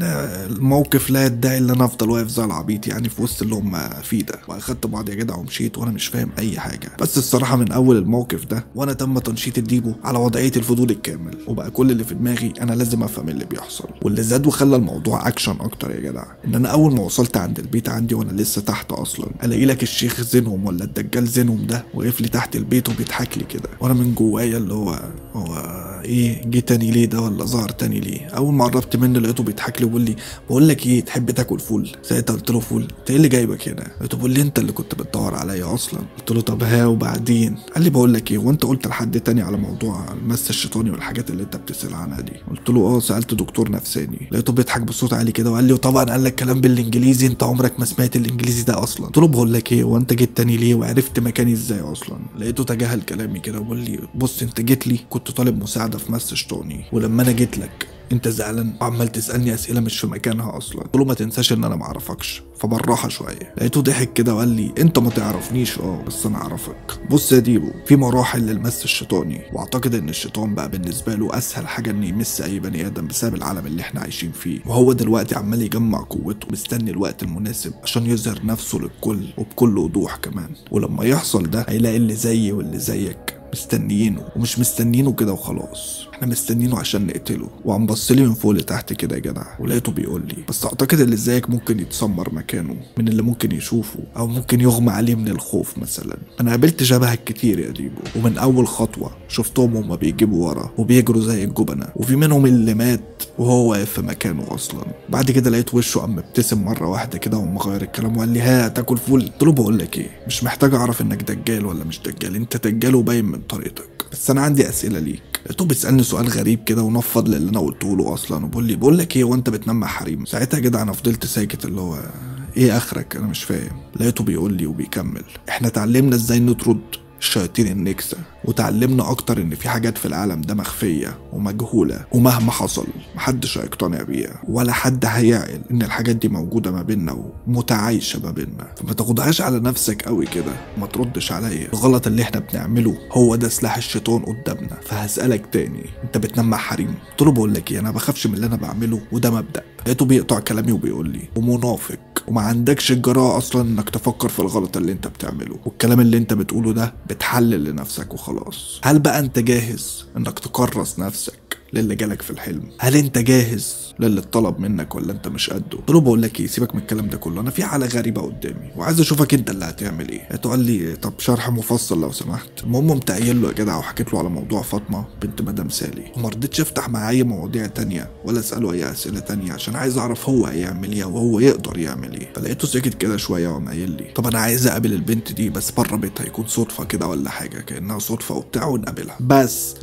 الموقف لا يدعي ان انا افضل واقف زي العبيط يعني في وسط اللي هم فيه ده. واخدت بعض يا جدع ومشيت وانا مش فاهم اي حاجة. بس الصراحة من اول الموقف ده وانا تم تنشيط الديبو على وضعية الفضول الكامل، وبقى كل اللي في دماغي انا لازم افهم اللي بيحصل. واللي زاد وخلى الموضوع اكشن اكتر يا جدع ان انا اول ما وصلت عند البيت عندي وانا لسه تحت اصلا الاقي لك الشيخ زينهم ولا الدجال زينهم ده واقف لي تحت البيت وبيضحك لي كده، وانا من جوايا اللي هو ايه جه تاني ليه ده ولا ظهر تاني ليه. اول ما قربت منه لقيته بيضحك لي وبيقول لي بقول لك ايه تحب تاكل فول؟ ساعتها قلت له فول؟ انت ايه اللي جايبك هنا؟ لقيته بيقول لي انت اللي كنت بتدور عليا اصلا. قلت له طب ها وبعدين؟ قال لي بقول لك ايه وانت قلت لحد تاني على موضوع المس الشيطاني والحاجات اللي انت بتسال عنها دي؟ قلت له اه سالت دكتور نفساني. لقيته بيضحك بصوت عالي كده وقال لي وطبعا قال لك كلام بالانجليزي انت عمرك ما سمعت الانجليزي ده اصلا. قلت له بقول لك ايه وانت جيت تاني ليه وعرفت مكاني ازاي اصلا؟ لقيته تجاهل كلامي كده وبيقول لي بص انت جيت لي كنت طالب مساعدة في مس شيطاني، ولما انا جيت لك انت زعلان وعمال تسالني اسئلة مش في مكانها اصلا. قلت له ما تنساش ان انا ما اعرفكش فبالراحه شوية. لقيته ضحك كده وقال لي انت ما تعرفنيش اه بس انا اعرفك. بص يا ديبو في مراحل للمس الشيطاني، واعتقد ان الشيطان بقى بالنسبة له اسهل حاجة ان يمس اي بني ادم بسبب العالم اللي احنا عايشين فيه، وهو دلوقتي عمال يجمع قوته مستني الوقت المناسب عشان يظهر نفسه للكل وبكل وضوح كمان. ولما يحصل ده هيلاقي اللي زيي واللي زيك مستنيينه، ومش مستنيينه كده وخلاص، احنا احنا مستنينه عشان نقتله. وقام بص لي من فوق لتحت كده يا جدع، ولقيته بيقول لي بس اعتقد اللي زيك ممكن يتسمر مكانه من اللي ممكن يشوفه، او ممكن يغمى عليه من الخوف مثلا. انا قابلت شبهك كتير يا ديبو، ومن اول خطوة شفتهم هما بيجيبوا ورا وبيجروا زي الجبنة، وفي منهم اللي مات وهو واقف في مكانه اصلا. بعد كده لقيت وشه قام مبتسم مرة واحدة كده وقام غير الكلام وقال لي ها تاكل فول؟ قلت له بقول لك ايه، مش محتاج اعرف انك دجال ولا مش دجال، انت دجال وباين من طريقتك، بس انا عندي اسئلة ليك. لقيته بيسالني سؤال غريب كده ونفض للي انا قلته له اصلا، وبقول لي بقول لك ايه وانت بتنام مع حريم؟ ساعتها يا جدع انا فضلت ساكت، اللي هو ايه اخرك انا مش فاهم. لقيته بيقول لي وبيكمل احنا اتعلمنا ازاي نطرد الشياطين النكسة، وتعلمنا اكتر ان في حاجات في العالم ده مخفية ومجهولة، ومهما حصل محدش هيقتنع بيها ولا حد هيعقل ان الحاجات دي موجودة ما بيننا ومتعايشة ما بيننا، فما تاخدهاش على نفسك قوي كده وما تردش عليا. الغلط اللي احنا بنعمله هو ده سلاح الشيطان قدامنا. فهسألك تاني، انت بتنام مع حريم؟ قلت له بقول لك ايه، انا بخافش من اللي انا بعمله وده مبدأ. لقيته بيقطع كلامي وبيقول لي ومنافق وما عندكش الجراءة اصلا انك تفكر في الغلط اللي انت بتعمله، والكلام اللي انت بتقوله ده بتحلل لنفسك وخلاص. هل بقى انت جاهز انك تكرس نفسك للي جالك في الحلم؟ هل انت جاهز للي اتطلب منك ولا انت مش قده؟ قلت له بقول لك ايه، سيبك من الكلام ده كله، انا في حاله غريبة قدامي وعايز اشوفك انت اللي هتعمل ايه. تقول لي طب شرح مفصل لو سمحت. المهم قمت قايل له يا جدع وحكيت له على موضوع فاطمة بنت مدام سالي، وما رضيتش افتح معاه اي مواضيع تانية ولا اساله اي اسئلة تانية عشان عايز اعرف هو هيعمل ايه وهو يقدر يعمل ايه. فلقيته سكت كده شوية وقام قايل لي طب انا عايز اقابل البنت دي بس بره بيتها، يكون صدفة كده ولا حاجة، كانها صدفة وبتاع ونقابلها بس.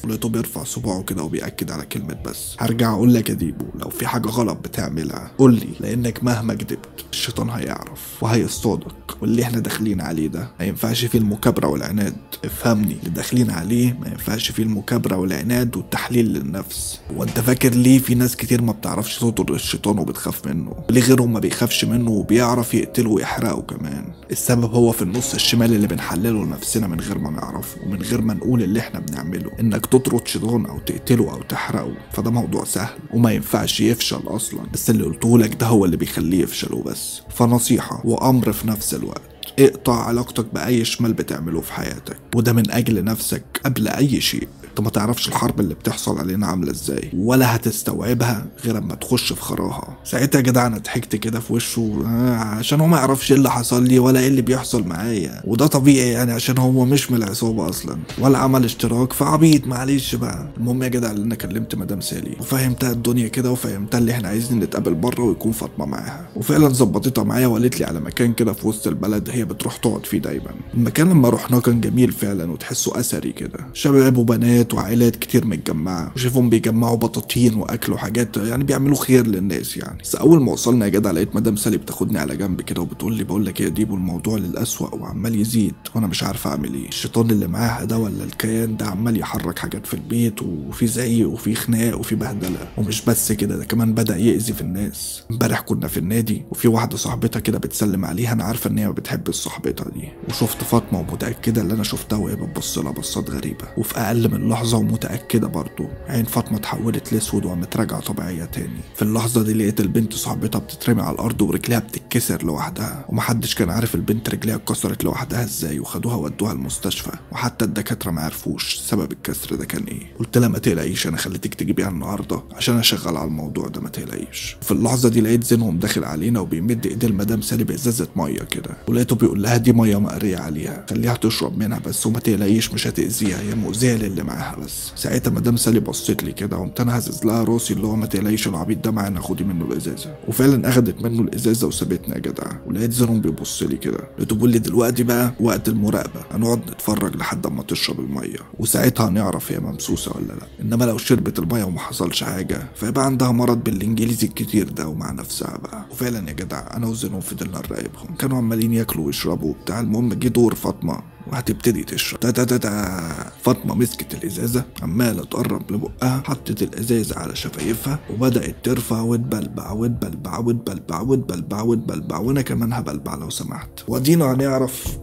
ولقيته بيرفع صباعه كده وبيأكد على كلمة بس. هرجع اقول لك يا ديبو، لو في حاجة غلط بتعملها قول لي، لانك مهما كدبت الشيطان هيعرف وهيصطادك، واللي احنا داخلين عليه ده ما ينفعش فيه المكابرة والعناد. افهمني، اللي داخلين عليه ما ينفعش فيه المكابرة والعناد والتحليل للنفس. وانت فاكر ليه في ناس كتير ما بتعرفش تطرد الشيطان وبتخاف منه؟ ليه غيرهم ما بيخافش منه وبيعرف يقتله ويحرقه كمان؟ السبب هو في النص الشمال اللي بنحلله لنفسنا من غير ما نعرفه ومن غير ما نقول اللي احنا بنعمله. انك تطرد شيطان او تقتله او تحرقه فده موضوع سهل وما ينفعش يفشل اصلا، بس اللي قلته لك ده هو اللي بيخليه يفشل وبس. فنصيحة وامر في نفس الوقت، اقطع علاقتك بأي شمال بتعمله في حياتك، وده من أجل نفسك قبل أي شيء. انت ما تعرفش الحرب اللي بتحصل علينا عاملة ازاي، ولا هتستوعبها غير اما تخش في خراها. ساعتها يا جدع انا ضحكت كده في وشه عشان هو ما يعرفش ايه اللي حصل لي ولا ايه اللي بيحصل معايا، وده طبيعي يعني عشان هو مش من العصابة اصلا ولا عمل اشتراك، فعبيط معلش بقى. المهم يا جدع انا كلمت مدام سالي وفهمتها الدنيا كده، وفهمتها اللي احنا عايزين نتقابل بره ويكون فاطمة معاها، وفعلا ظبطتها معايا وقالت لي على مكان كده في وسط البلد هي بتروح تقعد فيه دايما. المكان لما رحناه كان جميل فعلا وتحسه اثري كده، شباب وبنات وعائلات كتير متجمعه، وشوفهم بيجمعوا بطاطين واكل وحاجات، يعني بيعملوا خير للناس يعني. بس اول ما وصلنا يا جدع لقيت مدام سالي بتاخدني على جنب كده وبتقول لي بقول لك يا ديبو الموضوع للأسوأ وعمال يزيد وانا مش عارفه اعمل ايه. الشيطان اللي معاها ده ولا الكيان ده عمال يحرك حاجات في البيت، وفي زعيق وفي خناق وفي بهدله، ومش بس كده ده كمان بدأ يأذي في الناس. امبارح كنا في النادي وفي واحدة صاحبتها كده بتسلم عليها، انا عارفه ان هي بتحب صاحبتها دي، وشفت فاطمة ومتاكده اللي انا شفتها وهي بتبص لها بصات غريبة، وفي اقل من لحظة ومتاكده برضه عين فاطمة اتحولت لاسود وقامت راجعه طبيعية تاني. في اللحظة دي لقيت البنت صاحبتها بتترمي على الارض ورجليها بتتكسر لوحدها، ومحدش كان عارف البنت رجليها اتكسرت لوحدها ازاي، وخدوها ودوها المستشفى، وحتى الدكاترة ما عرفوش سبب الكسر ده كان ايه. قلت لها ما تقلقيش انا خليتك تجيبيها النهارده عشان اشغل على الموضوع ده ما تقلقيش. في اللحظة دي لقيت زينهم داخل علينا وبيمد ايديه لمدام سالي بازازه مية كده، ولقيته بيقول لها دي مية مقريه عليها خليها تشرب منها بس وما تقلقيش مش هتاذيها، هي مؤذية للي معاها بس. ساعتها مدام سالي بصيت لي كده وقمت انا هزز لها راسي اللي هو ما تقلقيش العبيط ده معانا خدي منه الازازه، وفعلا اخدت منه الازازه وسابتنا يا جدع. ولقيت زينهم بيبص لي كده، لقيته بيقول لي دلوقتي بقى وقت المراقبة، هنقعد نتفرج لحد اما تشرب المية وساعتها هنعرف هي ممسوسه ولا لا، انما لو شربت المية وما حصلش حاجة فيبقى عندها مرض بالانجليزي الكتير ده ومع نفسها بقى. وفعلا يا جدع انا وزينهم فضلنا نراقبهم، كانوا عمالين ياكلوا ويشربوا وبتاع. المهم جه دور فاطمة وهتبتدي تشرب. تا تا تا تا. فاطمة مسكت الازازه عماله تقرب لبقها، حطت الازازه على شفايفها وبدات ترفع وتبلبع وتبلبع وتبلبع وتبلبع وتبلبع، وانا كمان هبلبع لو سمحت. وادينا هنعرف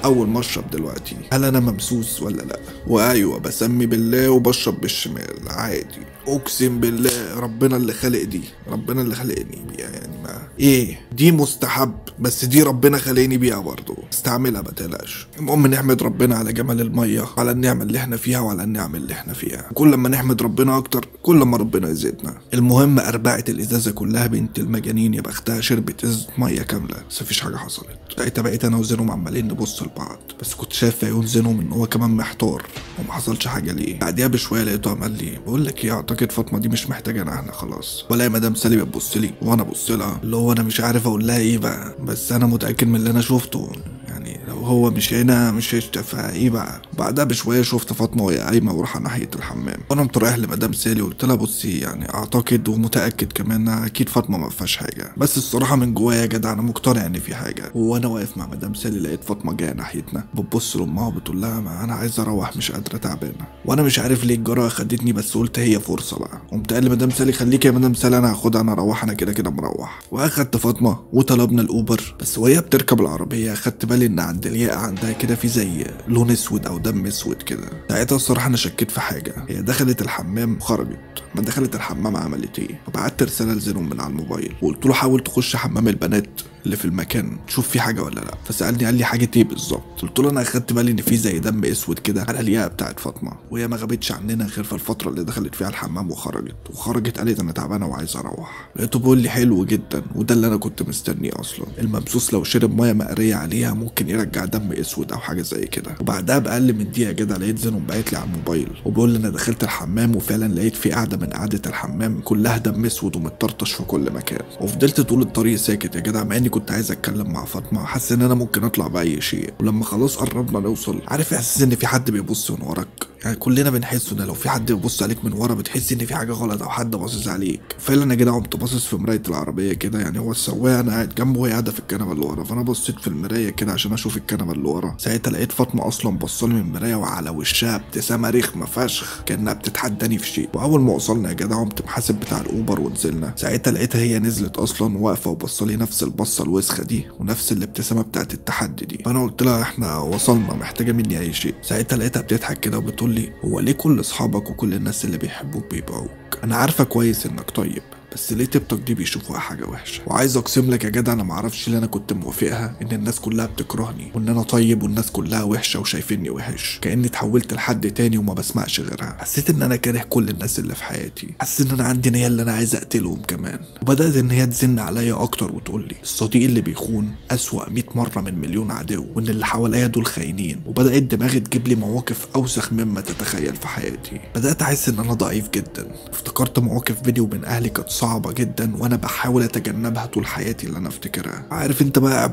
اول ما اشرب دلوقتي هل انا ممسوس ولا لا. وايوة بسمي بالله وبشرب بالشمال عادي، اقسم بالله ربنا اللي خلق دي، ربنا اللي خلقني بيها يعني. ما ايه دي مستحب، بس دي ربنا خلاني بيها برضه، استعملها ما تقلقش. المهم نحمد ربنا على جمال المية، على النعمة اللي احنا فيها وعلى النعم اللي احنا فيها. كل ما نحمد ربنا اكتر كل ما ربنا يزيدنا. المهم اربعت الازازه كلها بنت المجانين يا بختها، شربت ازازة مية كاملة بس مفيش حاجة حصلت. ساعتها بقيت انا وزينهم عمالين نبص لبعض، بس كنت شايف في عيون زينهم ان هو كمان محتار وما حصلش حاجة ليه. بعديها بشوية لقيته عمال لي بقول لك ايه، اعتقد فاطمة دي مش محتاجانا احنا خلاص. ولا يا مدام سالي بتبص لي وانا ابص لها، اللي هو انا مش عارف اقول لها ايه بقى، بس انا متاكد من اللي انا شفته، يعني لو هو مش هنا مش هيشتفى ايه بقى. بعدها بشوية شفت فاطمة وهي قايمة ورايحه ناحية الحمام، وانا قمت رايح لمدام سالي وقلت لها بصي يعني اعتقد ومتاكد كمان اكيد فاطمة ما فيهاش حاجة، بس الصراحة من جوايا يا جدع انا مقتنع ان في حاجة. وانا واقف مع مدام سالي لقيت فاطمة جاية ناحيتنا بتبص لامها وبتقول لها ما انا عايزه اروح مش قادرة تعبانة. وانا مش عارف ليه الجرأة خدتني، بس قلت هي فرصة بقى. قمت قال لمدام سالي خليكي يا مدام سالي انا هاخدها، انا اروح، انا كده كده مروح. واخدت فاطمة وطلبنا الاوبر، بس وهي بتركب العربية اخدت بالي ان عند الياقه عندها كده في زي لون اسود او دم اسود كده. ساعتها الصراحة انا شكيت في حاجة. هي دخلت الحمام وخرجت، ما دخلت الحمام عملت ايه؟ فبعت رسالة لزينهم من على الموبايل وقلت له حاول تخش حمام البنات اللي في المكان تشوف في حاجة ولا لا. فسالني قال لي حاجة ايه بالظبط؟ قلت له انا اخدت بالي ان في زي دم اسود كده على الياقه بتاعت فاطمة، وهي ما غابتش عننا غير في الفترة اللي دخلت فيها الحمام وخرجت قالت انا تعبانة وعايزه اروح. لقيته بيقول لي حلو جدا، وده اللي انا كنت مستنيه اصلا. الممسوس لو شرب مية مقريه عليها ممكن يرجع دم اسود او حاجة زي كده. وبعدها باقل من دقيقة كده لقيت زينهم باعت لي على الموبايل وبيقول لي انا دخلت الحمام وفعلا لقيت في قاعدة من قعدة الحمام كلها دم اسود ومتطرطش في كل مكان. وفضلت طول الطريق ساكت يا جدع، مع اني كنت عايز اتكلم مع فاطمة، حاسس ان انا ممكن اطلع باي شيء. ولما خلاص قربنا نوصل، عارف احساس ان في حد بيبص من وراك؟ يعني كلنا بنحس ان لو في حد بيبص عليك من ورا بتحس ان في حاجة غلط او حد باصص عليك. فعلا يا جدع قمت باصص في مراية العربية كده، يعني هو السواق انا قاعد جنبه وهي قاعدة في الكنبة اللي ورا، فانا بصيت في المراية كده عشان اشوف الكنبة اللي ورا. ساعتها لقيت فاطمة اصلا بصلي من المراية وعلى وشها ابتسامة رخمة فشخ كانها بتتحداني في شيء. واول ما وصلنا يا جدع قمت محاسب بتاع الاوبر ونزلنا. ساعتها لقيتها هي نزلت اصلا واقفة وبصلي نفس البصه الوسخة دي ونفس الابتسامة بتاعت التحدي دي. فانا قلت لها احنا وصلنا، محتاجه مني اي شيء؟ ساعتها لقيتها بتضحك كده وبتقول لي هو ليه كل اصحابك وكل الناس اللي بيحبوك بيبيعوك؟ انا عارفه كويس انك طيب، بس ليه طيبتك دي بيشوفوها حاجة وحشة؟ وعايز اقسم لك يا جدع انا معرفش ليه انا كنت موافقها ان الناس كلها بتكرهني وان انا طيب والناس كلها وحشة وشايفيني وحش، كاني اتحولت لحد تاني وما بسمعش غيرها. حسيت ان انا كاره كل الناس اللي في حياتي، حسيت ان انا عندي نيه اللي انا عايز اقتلهم كمان. وبدات ان هي تزن عليا اكتر وتقول لي الصديق اللي بيخون اسوأ 100 مرة من مليون عدو، وان اللي حواليا دول خاينين. وبدات دماغي تجيب لي مواقف اوسخ مما تتخيل في حياتي. بدات احس ان انا ضعيف جدا. افتكرت مواقف بيني وبين اهلي كانت صعبة جدا وانا بحاول اتجنبها طول حياتي اللي انا افتكرها. عارف انت بقى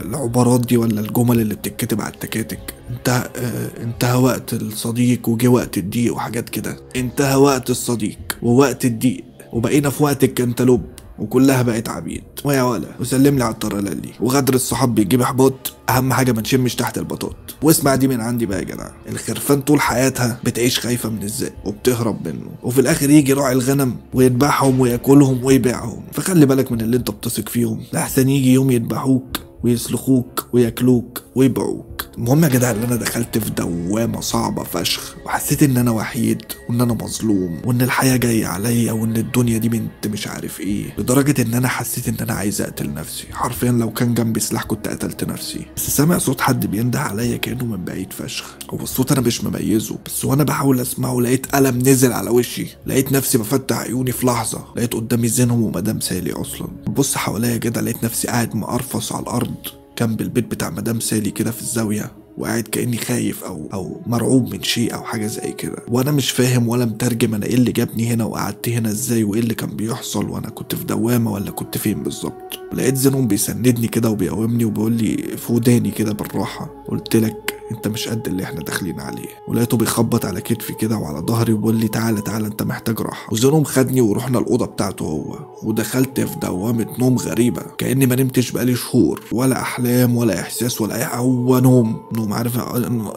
العبارات دي ولا الجمل اللي بتتكتب على التكاتك، انتهى وقت الصديق وجه وقت الضيق وحاجات كده. انتهى وقت الصديق ووقت الضيق وبقينا في وقت الكنتالوب وكلها بقت عبيد ويا ولا وسلم لي على الطرلالي. وغدر الصحاب بيجيب احباط، اهم حاجة ما نشمش تحت البطاط. واسمع دي من عندي بقى يا جدع، الخرفان طول حياتها بتعيش خايفة من الذئب وبتهرب منه، وفي الاخر يجي راعي الغنم ويذبحهم وياكلهم ويبيعهم. فخلي بالك من اللي انت بتثق فيهم، لحسن يجي يوم يذبحوك ويسلخوك وياكلوك ويبيعوك. المهم يا جدع ان انا دخلت في دوامه صعبة فشخ، وحسيت ان انا وحيد وان انا مظلوم وان الحياة جاية عليا وان الدنيا دي بنت مش عارف ايه، لدرجة ان انا حسيت ان انا عايز اقتل نفسي حرفيا. لو كان جنبي سلاح كنت قتلت نفسي. بس سامع صوت حد بينده عليا كانه من بعيد فشخ، هو الصوت انا مش مميزة، بس وانا بحاول اسمعه لقيت قلم نزل على وشي. لقيت نفسي بفتح عيوني في لحظة، لقيت قدامي زينهم ومدام سالي اصلا. ببص حواليا كده لقيت نفسي قاعد مقرفص على الارض جنب البيت بتاع مدام سالي كده في الزاوية، وقاعد كأني خايف أو مرعوب من شيء أو حاجة زي كده، وأنا مش فاهم ولا مترجم أنا إيه اللي جابني هنا وقعدت هنا إزاي وإيه اللي كان بيحصل وأنا كنت في دوامة ولا كنت فين بالظبط. لقيت زينهم بيسندني كده وبيقومني وبيقول لي في وداني كده بالراحة، قلت لك انت مش قد اللي احنا داخلين عليه. ولقيته بيخبط على كتفي كده وعلى ظهري وبيقول لي تعالى تعالى انت محتاج راحة. وزينهم خدني ورحنا الاوضة بتاعته هو، ودخلت في دوامه نوم غريبة كاني ما نمتش بقالي شهور، ولا احلام ولا احساس ولا اي، هو نوم نوم، عارف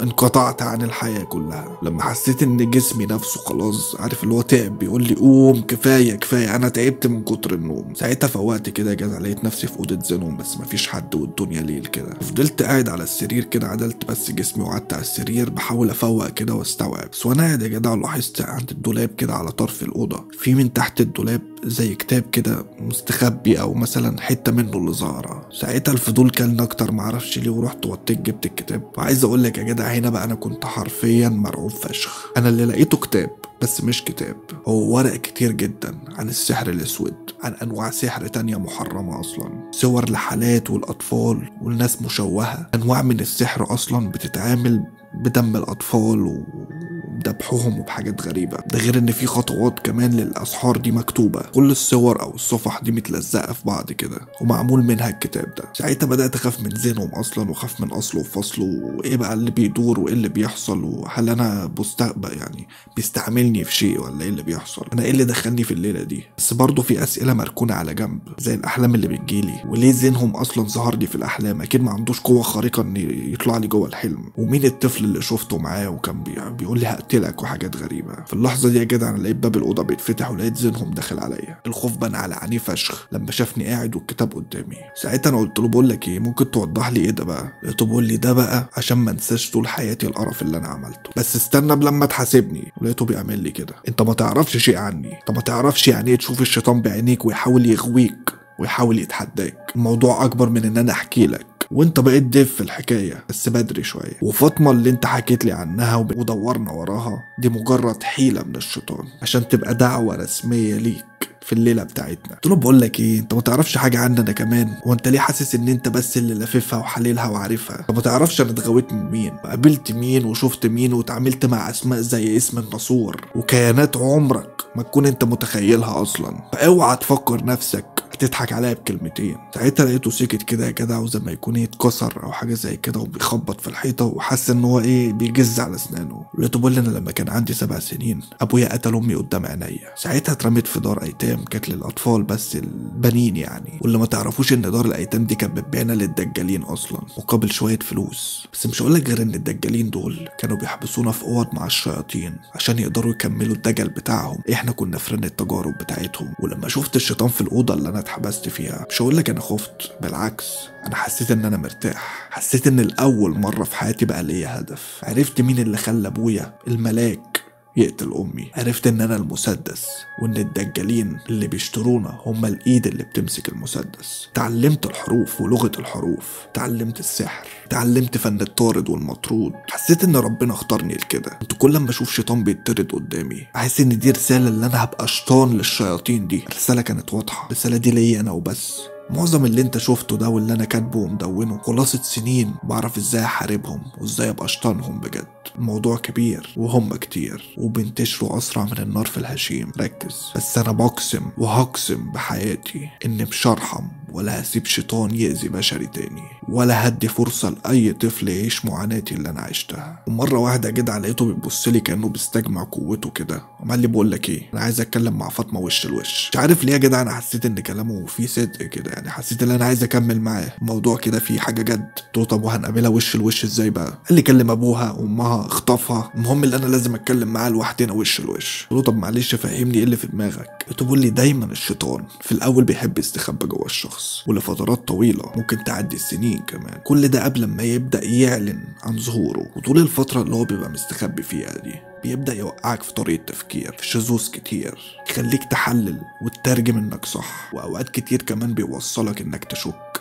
انقطعت عن الحياة كلها. لما حسيت ان جسمي نفسه خلاص عارف اللي هو تعب، بيقول لي قوم كفاية كفاية انا تعبت من كتر النوم. ساعتها فوقت كده يا جدع، لقيت نفسي في اوضة زينهم بس مفيش حد والدنيا ليل كده. فضلت قاعد على السرير كده، عدلت بس جسمي جسمي وقعدت على السرير بحاول افوق كده واستوعب. بس وانا قاعد يا جدع لاحظت عند الدولاب كده على طرف الاوضة في من تحت الدولاب زي كتاب كده مستخبي، او مثلا حتة منه اللي ظاهره. ساعتها الفضول كان اكتر معرفش ليه، ورحت وطيت جبت الكتاب. وعايز اقول لك يا جدع هنا بقى انا كنت حرفيا مرعوب فشخ. انا اللي لقيته كتاب، بس مش كتاب، هو ورق كتير جدا عن السحر الاسود، عن انواع سحر تانية محرمة اصلا، صور لحالات والاطفال والناس مشوهة، انواع من السحر اصلا بتتعامل بدم الاطفال وبذبحهم وبحاجات غريبة. ده غير ان في خطوات كمان للاسحار دي مكتوبة، كل الصور او الصفح دي متلزقة في بعض كده ومعمول منها الكتاب ده. ساعتها بدأت اخاف من زينهم اصلا، وخاف من اصله وفصله، وايه بقى اللي بيدور وايه اللي بيحصل، وهل انا مستقبل يعني بيستعملني في شيء ولا ايه اللي بيحصل، انا ايه اللي دخلني في الليلة دي. بس برضه في اسئلة مركونة على جنب، زي الاحلام اللي بتجيلي، وليه زينهم اصلا ظهر لي في الاحلام، اكيد ما عندوش قوة خارقة ان يطلع لي جوه الحلم، ومين الطفل اللي شفته معاه وكان بيقول لي هقتلك وحاجات غريبة. في اللحظة دي يا جدع انا لقيت باب الاوضة بيتفتح ولقيت زينهم داخل عليا. الخوف بان على عينيه فشخ لما شافني قاعد والكتاب قدامي. ساعتها انا قلت له بقول لك ايه، ممكن توضح لي ايه ده بقى؟ لقيته بيقول لي ده بقى عشان ما انساش طول حياتي القرف اللي انا عملته، بس استنى لما تحاسبني. ولقيته بيعمل لي كده، انت ما تعرفش شيء عني، انت ما تعرفش يعني ايه تشوف الشيطان بعينيك ويحاول يغويك ويحاول يتحداك، الموضوع اكبر من ان انا احكي لك، وانت بقيت ضيف في الحكاية بس بدري شوية. وفاطمة اللي انت حكيت لي عنها ودورنا وراها دي مجرد حيله من الشيطان عشان تبقى دعوه رسمية ليك في الليلة بتاعتنا. قلت له بقول لك ايه، انت ما تعرفش حاجة عني انا كمان، وانت ليه حاسس ان انت بس اللي لاففها وحليلها وعارفها؟ انت ما تعرفش انا اتغويت من مين، وقابلت مين، وشفت مين، واتعاملت مع اسماء زي اسم الناصور وكيانات عمرك ما تكون انت متخيلها اصلا، فاوعى تفكر نفسك تضحك عليا بكلمتين. ساعتها لقيته سكت كده يا جدع، وزي ما يكون اتكسر او حاجة زي كده، وبيخبط في الحيطة وحس ان هو ايه بيجز على اسنانه. لقيته بيقول لي انا لما كان عندي 7 سنين ابويا قتل امي قدام عينيا، ساعتها اترميت في دار ايتام كانت للاطفال بس البنين يعني، واللي ما تعرفوش ان دار الايتام دي كانت بتبيعنا للدجالين اصلا مقابل شوية فلوس. بس مش هقول لك غير ان الدجالين دول كانوا بيحبسونا في اوض مع الشياطين عشان يقدروا يكملوا الدجل بتاعهم، احنا كنا فرن التجارب بتاعتهم. ولما شفت الشيطان في الاوضة اللي انا اتحبست فيها، مش هقول لك انا خفت، بالعكس انا حسيت ان انا مرتاح، حسيت ان الاول مرة في حياتي بقى ليا هدف. عرفت مين اللي خلى ابويا الملاك يقتل امي، عرفت ان انا المسدس، وان الدجالين اللي بيشترونا هما الايد اللي بتمسك المسدس. تعلمت الحروف ولغة الحروف، تعلمت السحر، تعلمت فن الطارد والمطرود. حسيت ان ربنا اختارني لكده. كنت كل ما اشوف شيطان بيطرد قدامي احس ان دي رسالة اللي انا هبقى شيطان للشياطين دي. الرسالة كانت واضحة، الرسالة دي ليا انا وبس. معظم اللي انت شفته ده واللي انا كاتبه ومدونه خلاصة سنين بعرف ازاي احاربهم وازاي ابقى شيطانهم بجد. الموضوع كبير وهم كتير وبينتشروا اسرع من النار في الهشيم، ركز. بس انا بقسم وهقسم بحياتي اني مش هرحم ولا هسيب شيطان يأذي بشري تاني، ولا هدي فرصة لأي طفل يعيش معاناتي اللي أنا عشتها. ومرة واحدة جدع لقيته بيبص لي كأنه بيستجمع قوته كده، وقال لي بقول لك إيه، أنا عايز أتكلم مع فاطمة وش لوش. مش عارف ليه يا جدع أنا حسيت إن كلامه فيه صدق كده، يعني حسيت إن أنا عايز أكمل معاه الموضوع كده، فيه حاجة جد. قلت له طب وهنقابلها وش لوش إزاي بقى؟ قال لي كلم أبوها وأمها، اخطفها، المهم اللي أنا لازم أتكلم معاه لوحدنا وش لوش. قلت له طب معلش فهمني إيه اللي في دماغك؟ لقيته بيقول لي دايما الشيطان في الأول بيحب يستخبى جوه الشخص ولفترات طويلة ممكن تعدي السنين كمان، كل ده قبل ما يبدأ يعلن عن ظهوره. وطول الفترة اللي هو بيبقى مستخبي فيها دي بيبدأ يوقعك في طريقة تفكير، في شذوذ كتير، يخليك تحلل وتترجم انك صح، واوقات كتير كمان بيوصلك انك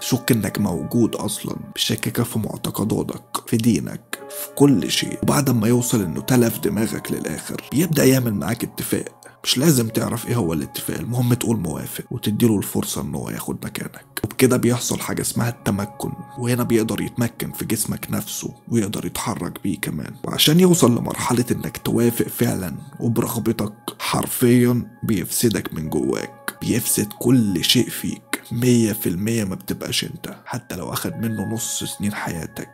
تشك انك موجود اصلا، بيشككك في معتقداتك، في دينك، في كل شيء. وبعد ما يوصل انه تلف دماغك للاخر بيبدأ يعمل معاك اتفاق، مش لازم تعرف ايه هو الاتفاق، المهم تقول موافق وتديله الفرصة ان هو ياخد مكانك. وبكده بيحصل حاجة اسمها التمكن، وهنا بيقدر يتمكن في جسمك نفسه ويقدر يتحرك بيه كمان. وعشان يوصل لمرحلة انك توافق فعلا وبرغبتك، حرفيا بيفسدك من جواك، بيفسد كل شيء فيك 100%، ما بتبقاش انت حتى لو اخد منه نص سنين حياتك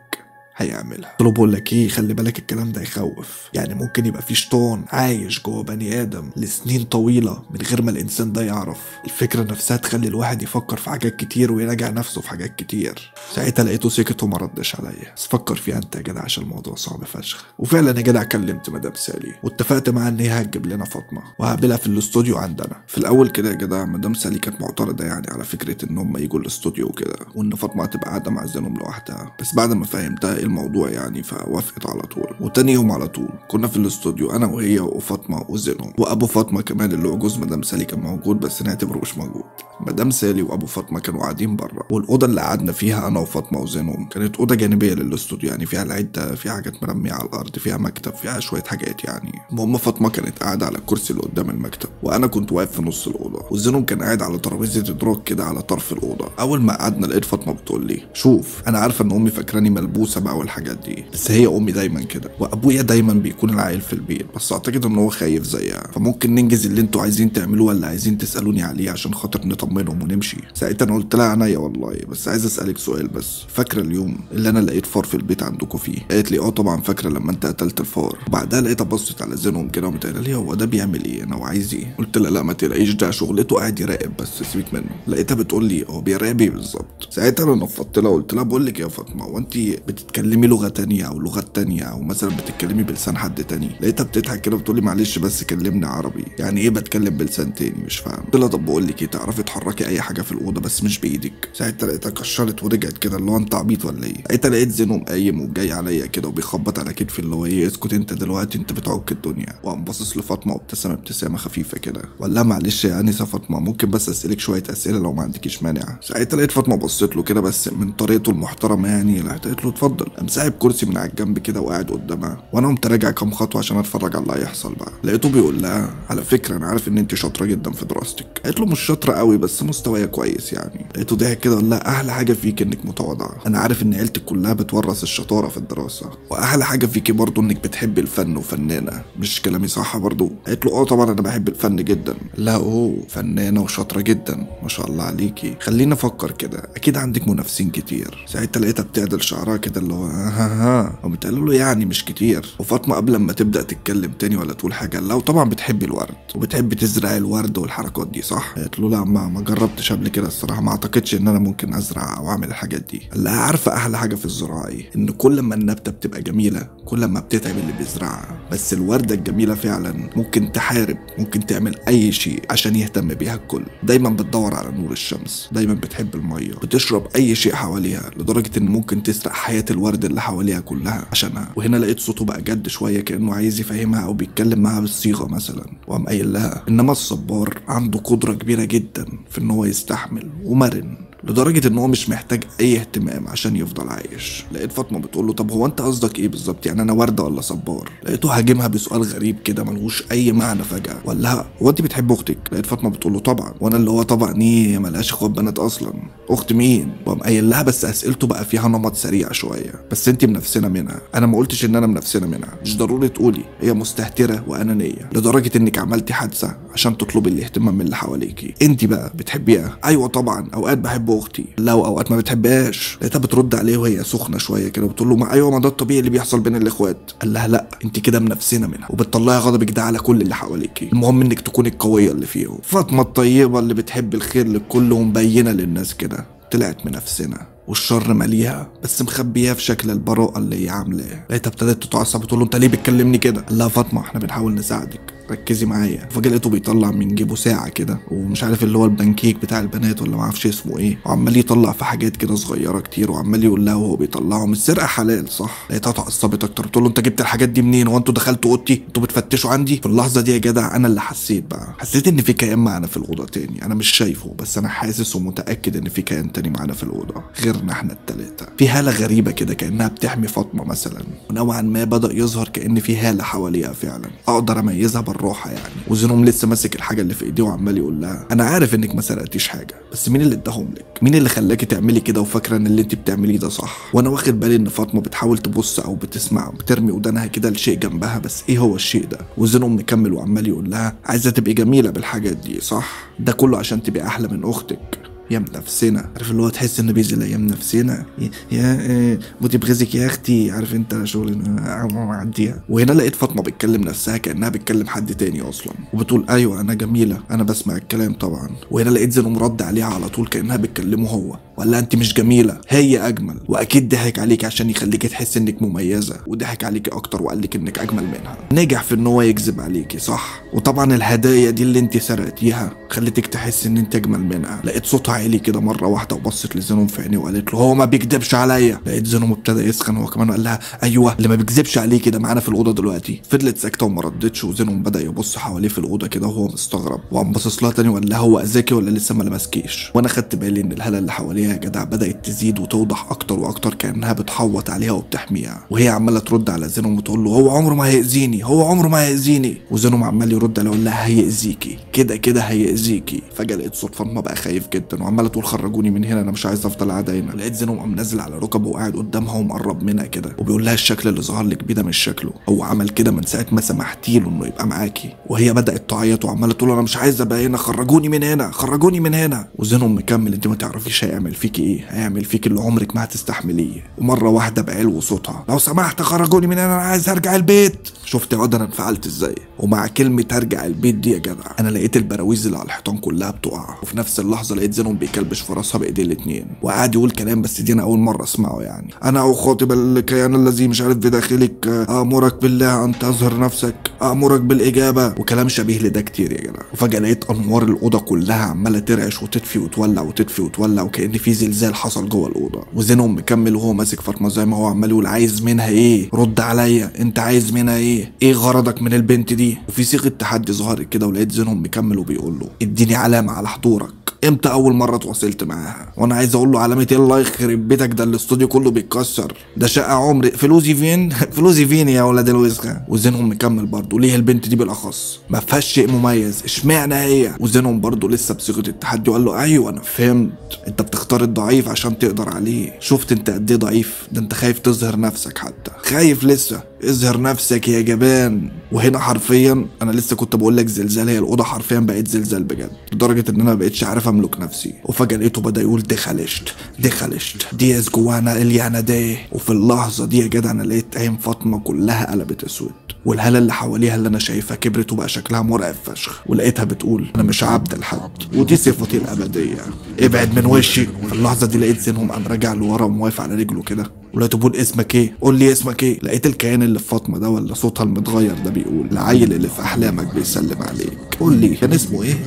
هيعملها. قلت له بقول لك ايه، خلي بالك الكلام ده يخوف، يعني ممكن يبقى في شيطان عايش جوه بني ادم لسنين طويلة من غير ما الانسان ده يعرف. الفكرة نفسها تخلي الواحد يفكر في حاجات كتير ويراجع نفسه في حاجات كتير. ساعتها لقيته سكت وما ردش عليا، بس فكر فيها انت يا جدع عشان الموضوع صعب فشخ. وفعلا يا جدع كلمت مدام سالي واتفقت معاها ان هي هتجيب لنا فاطمة وهقابلها في الاستوديو عندنا. في الاول كده يا جدع مدام سالي كانت معترضة يعني على فكرة ان هم يجوا الاستوديو وكده، وان فاطمة هتبقى قاعدة مع زينهم لوحدها، بس بعد ما فهمتها ايه الموضوع يعني، فوافقت على طول. وتاني يوم على طول كنا في الاستوديو انا وهي وفاطمة وزينهم وابو فاطمة كمان اللي هو جوز مدام سالي كان موجود بس نعتبره مش موجود. مدام سالي وابو فاطمة كانوا قاعدين بره، والاوضه اللي قعدنا فيها انا وفاطمة وزينهم كانت اوضة جانبيه للاستوديو، يعني فيها العدة، فيها حاجات مرمية على الارض، فيها مكتب، فيها شوية حاجات يعني. المهم فاطمة كانت قاعدة على الكرسي اللي قدام المكتب، وانا كنت واقف في نص الاوضة، وزينهم كان قاعد على ترابيزة ادراج كده على طرف الاوضة. اول ما قعدنا لقيت فاطمة بتقول لي شوف انا عارفه ان امي فاكراني ملبوسه بقى والحاجات دي، بس هي امي دايما كده، وابويا دايما بيكون العائل في البيت، بس اعتقد ان هو خايف زيها، فممكن ننجز اللي انتوا عايزين تعملوه ولا عايزين تسالوني عليه عشان خاطر نطمنهم ونمشي. ساعتها انا قلت لها عينيا والله، بس عايز اسالك سؤال بس، فاكره اليوم اللي انا لقيت فار في البيت عندكم فيه؟ قالت لي اه طبعا فاكره لما انت قتلت الفار. وبعدها لقيتها بصت على زينهم كده وقامت قايله لي هو ده بيعمل ايه انا وعايز ايه؟ قلت لها لا ما تقلقيش ده شغلته قاعد يراقب بس سيبك منه. لقيتها بتقول لي هو بيراقب ايه بالظبط؟ ساعتها انا نفضت لها وقلت لها بقول لك يا فاطمة هو انت بتتكلمي لغة ثانية او لغات ثانية او مثلا بتتكلمي بلسان حد تاني؟ لقيتها بتضحك كده بتقول لي معلش بس كلمني عربي، يعني ايه بتكلم بلسان تاني مش فاهم. قلت لها طب بقول لك ايه، تعرفي تحركي اي حاجة في الاوضة بس مش بايدك؟ ساعتها لقيتها كشرت ورجعت كده اللي هو انت عبيط ولا ايه؟ ساعتها لقيت زينهم قايم وجاي عليا كده وبيخبط على كتفي اللي هو ايه اسكت انت دلوقتي انت بتعك الدنيا، وقام باصص لفاطمة وابتسم ابتسامة خفيفة كده وقال لها معلش يا انسه فاطمة ممكن بس اسالك شوية اسئلة لو ما عندكيش مانع؟ ساعتها لقيت فاطمة بصت له كده بس من طريقته المحترمة يعني، راحت قالت له اتفضل. قام ساحب كرسي من على الجنب كده وقاعد قدامها، وانا قمت راجع كام خطوة عشان اتفرج على اللي هيحصل بقى. لقيته بيقول لها على فكرة انا عارف ان انت شاطرة جدا في دراستك. قالت له مش شاطرة قوي بس مستوايا كويس يعني. لقيته ضحك كده وقال لها احلى حاجة فيك انك متواضعة، انا عارف ان عيلتك كلها بتورث الشطارة في الدراسة، واحلى حاجة فيكي برضو انك بتحبي الفن وفنانه، مش كلامي صح برضو؟ قالت له اه طبعا انا بحب الفن جدا. لا اوه فنانة وشاطره جدا ما شاء الله عليكي، خلينا افكر كده اكيد عندك منافسين كتير. ساعتها لقيتها بتعدل شعرها كده اللي هو ها ها، وقامت قايله له يعني مش كتير. وفاطمة قبل ما تبدا تتكلم تاني ولا تقول حاجة، لا وطبعا بتحبي الورد وبتحبي تزرعي الورد والحركات دي صح؟ قالت له لا ما جربتش قبل كده الصراحة، ما اعتقدش ان انا ممكن ازرع او اعمل الحاجات دي. قال لها عارفه احلى حاجة في الزراعة ايه؟ ان كل ما النبتة بتبقى جميلة كل ما بتتعب اللي بيزرعها، بس الورده الجميلة فعلا ممكن تحارب، ممكن تعمل اي شيء عشان يهتم بيها الكل. دايما بتدور على نور الشمس، دايما بتحب المية، بتشرب اي شيء حواليها، لدرجة ان ممكن تسرق حياة الورد اللي حواليها كلها عشانها. وهنا لقيت صوته بقى جد شوية كانه عايز يفهمها او بيتكلم معاها بالصيغه مثلا، وقام قايل لها انما الصبار عنده قدره كبيرة جدا في ان هو يستحمل ومرن لدرجة ان هو مش محتاج اي اهتمام عشان يفضل عايش. لقيت فاطمة بتقول له طب هو انت قصدك ايه بالظبط، يعني انا ورده ولا صبار؟ لقيته هاجمها بسؤال غريب كده ملهوش اي معنى فجاة، وقال لها هو انت بتحب اختك؟ لقيت فاطمة بتقول له طبعا، وانا اللي هو طبعا ايه ملهاش اخوات بنات اصلا، اخت مين؟ وقام قايل لها بس اسئلته بقى فيها نمط سريع شوية، بس انت منفسنه منها. انا ما قلتش ان انا منفسنه منها، مش ضروري تقولي، هي مستهتره وانانيه لدرجة انك عملتي حادثه عشان تطلبي الاهتمام من اللي حواليكي. انت بقى بتحبيها؟ ايوه طبعا اوقات بحب اختي. لا واوقات ما بتحبهاش. لقيتها بترد عليه وهي سخنة شوية كده وبتقول له ما ايوه ما ده الطبيعي اللي بيحصل بين الاخوات. قال لها لا انت كده منفسنه منها وبتطلعي غضبك ده على كل اللي حواليكي، المهم انك تكوني القوية اللي فيهم. فاطمة الطيبة اللي بتحب الخير للكل ومبينه للناس كده طلعت منفسنه والشر ماليها بس مخبيها في شكل البراءة اللي هي عاملاه. لقيتها ابتدت تتعصب وتقول له انت ليه بتكلمني كده؟ قال لها فاطمة احنا بنحاول نساعدك ركزي معايا. فجأة لقيته بيطلع من جيبه ساعة كده ومش عارف اللي هو البانكيك بتاع البنات ولا ما اعرفش اسمه ايه، وعمال يطلع في حاجات كده صغيرة كتير وعمال يقول لها وهو بيطلعهم السرقة حلال صح؟ لقيتها اتعصبت اكتر بتقول له انت جبت الحاجات دي منين؟ هو انتوا دخلتوا اوضتي؟ انتوا بتفتشوا عندي؟ في اللحظة دي يا جدع انا اللي حسيت بقى، حسيت ان في كيان معانا في الأوضة تاني، انا مش شايفه بس انا حاسس ومتأكد ان في كيان تاني معانا في الأوضة غيرنا احنا التلاتة. في هالة غريبة كده كأنها بتحمي فاطمة مثلا، ونوعا ما بدأ يظهر كأن في هالة حواليها فعلا اقدر اميزها بالراحة يعني. وزينهم لسه ماسك الحاجة اللي في ايديه وعمال يقول لها انا عارف انك ما سرقتيش حاجة، بس مين اللي اداهم لك؟ مين اللي خلاكي تعملي كده وفاكره ان اللي انت بتعمليه ده صح؟ وانا واخد بالي ان فاطمة بتحاول تبص او بتسمع بترمي ودانها كده لشيء جنبها، بس ايه هو الشيء ده؟ وزينهم مكمل وعمال يقول لها عايزه تبقي جميلة بالحاجات دي صح؟ ده كله عشان تبقي احلى من اختك يا منفسنه. عارف اللي هو تحس ان بيزل يا منفسنه يا موتي بغيظك يا اختي، عارف انت شغل عديها. وهنا لقيت فاطمة بتكلم نفسها كانها بتكلم حد تاني اصلا وبتقول ايوه انا جميلة انا بسمع الكلام طبعا. وهنا لقيت زينهم رد عليها على طول كانها بتكلمه هو، وقال لها انت مش جميلة، هي اجمل، واكيد ضحك عليك عشان يخليك تحس انك مميزة، وضحك عليكي اكتر وقال لك انك اجمل منها. نجح في ان هو يكذب عليكي صح؟ وطبعا الهدايا دي اللي انت سرقتيها خلتك تحس ان انت اجمل منها. لقيت صوتها عالي كده مرة واحدة وبصت لزينهم في عينيه وقالت له هو ما بيكذبش عليا. لقيت زينهم ابتدى يسخن هو كمان وقال لها ايوه اللي ما بيكذبش عليكي ده معانا في الاوضة دلوقتي. فضلت ساكته وما ردتش، وزينهم بدا يبص حواليه في الاوضة كده وهو مستغرب، وقام باصص لها تاني وقال لها هو اذاكي ولا لسه ما لمسكيش؟ وانا خدت بالي ان الهالة اللي حواليها يا جدع بدات تزيد وتوضح اكتر واكتر، كانها بتحوط عليها وبتحميها، وهي عماله ترد على زينهم وتقول له هو عمره ما هيأذيني، هو عمره ما هيأذيني. وزينهم عمال يرد عليها ويقول لها هيأذيكي كده كده هيأذيكي. فجأة لقيت صوت فاطمة بقى خايف جدا وعماله تقول خرجوني من هنا، انا مش عايز افضل قاعدة هنا. لقيت زينهم قام نازل على ركبه وقاعد قدامها ومقرب منها كده وبيقول لها الشكل اللي ظهر لك بيه ده مش شكله، هو عمل كده من ساعة ما سمحتي له انه يبقى معاكي. وهي بدات تعيط وعماله تقول انا مش عايزه ابقى هنا، خرجوني من هنا، خرجوني من هنا. وزينهم مكمل انت ما تعرفيش هيعمل فيكي ايه، هيعمل فيكي اللي عمرك ما هتستحمليه. ومرة واحدة بعلو صوتها لو سمحت خرجوني من هنا، انا عايز ارجع البيت. شفت يا واد انا انفعلت ازاي؟ ومع كلمة ارجع البيت دي يا جدع انا لقيت البراويز اللي على الحيطان كلها بتقع، وفي نفس اللحظة لقيت زينهم بيكلبش في راسها بايديه الاتنين وقعد يقول كلام بس دي انا اول مرة اسمعه، يعني انا اخاطب الكيان الذي مش عارف بداخلك، امرك بالله ان تظهر نفسك، امرك بالاجابة، وكلام شبيه لده كتير يا جدع. وفجاة لقيت انوار الاوضة كلها عماله ترعش وتطفي وتولع وتطفي وتولع، وكأن في زلزال حصل جوه الاوضة. وزينهم مكمل وهو ماسك فاطمة زي ما هو عمال يقول عايز منها ايه؟ رد عليا، انت عايز منها ايه؟ ايه غرضك من البنت دي؟ وفي صيغة تحدي ظهرت كده، ولقيت زينهم مكمل وبيقول له اديني علامة على حضورك، امتى اول مرة اتواصلت معاها؟ وانا عايز اقول له علامة ايه الله يخرب بيتك، ده الاستوديو كله بيتكسر، ده شقه عمري، فلوسي فين؟ فلوسي فين يا ولاد الوسخة؟ وزينهم مكمل برضه ليه البنت دي بالاخص؟ ما فيهاش شيء مميز، اشمعنى هي؟ وزينهم برضه لسه بصيغة التحدي وقال له ايوه انا فهمت، انت بتختار الضعيف عشان تقدر عليه، شفت انت قد ايه ضعيف؟ ده انت خايف تظهر نفسك، حتى خايف لسه، اظهر نفسك يا جبان. وهنا حرفيا انا لسه كنت بقول لك زلزال، هي الاوضة حرفيا بقت زلزال بجد، لدرجة ان انا ما بقتش عارف املك نفسي. وفجاة لقيته بدا يقول دخلشت دخلشت دياز جوانا اليانا دي. وفي اللحظة دي يا جدع انا لقيت عين فاطمة كلها قلبت اسود، والهاله اللي حواليها اللي انا شايفها كبرت وبقى شكلها مرعب فشخ، ولقيتها بتقول انا مش عبد لحد ودي صفتي الابدية، ابعد من وشي. في اللحظة دي لقيت زينهم قام راجع لورا ومواقف على رجله كده، ولقيته بيقول اسمك ايه؟ قول لي اسمك ايه؟ لقيت الكيان اللي في فاطمة ده ولا صوتها المتغير ده بيقول العيل اللي في احلامك بيسلم عليك، قول لي كان اسمه ايه؟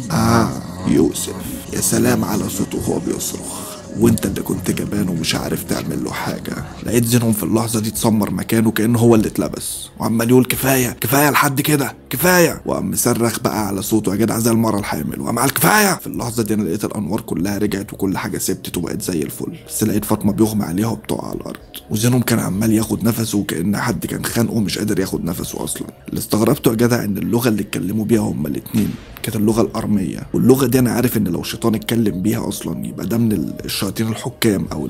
يوسف. يا سلام على صوته وهو بيصرخ، وانت اللي كنت جبان ومش عارف تعمل له حاجة. لقيت زينهم في اللحظة دي اتسمر مكانه كانه هو اللي اتلبس، وعمال يقول كفاية كفاية لحد كده كفاية، وقام مصرخ بقى على صوته يا جدع زي المرة الحامل، وقام قال كفاية. في اللحظة دي انا لقيت الانوار كلها رجعت وكل حاجة ثبتت وبقت زي الفل، بس لقيت فاطمة بيغمى عليها وبتقع على الارض، وزينهم كان عمال ياخد نفسه وكأن حد كان خانقه ومش قادر ياخد نفسه اصلا. اللي استغربته يا جدع ان اللغة اللي اتكلموا بيها هما الاتنين كانت اللغة الارميه، واللغة دي انا عارف ان لو شيطان اتكلم بيها اصلا يبقى ده من الشياطين الحكام او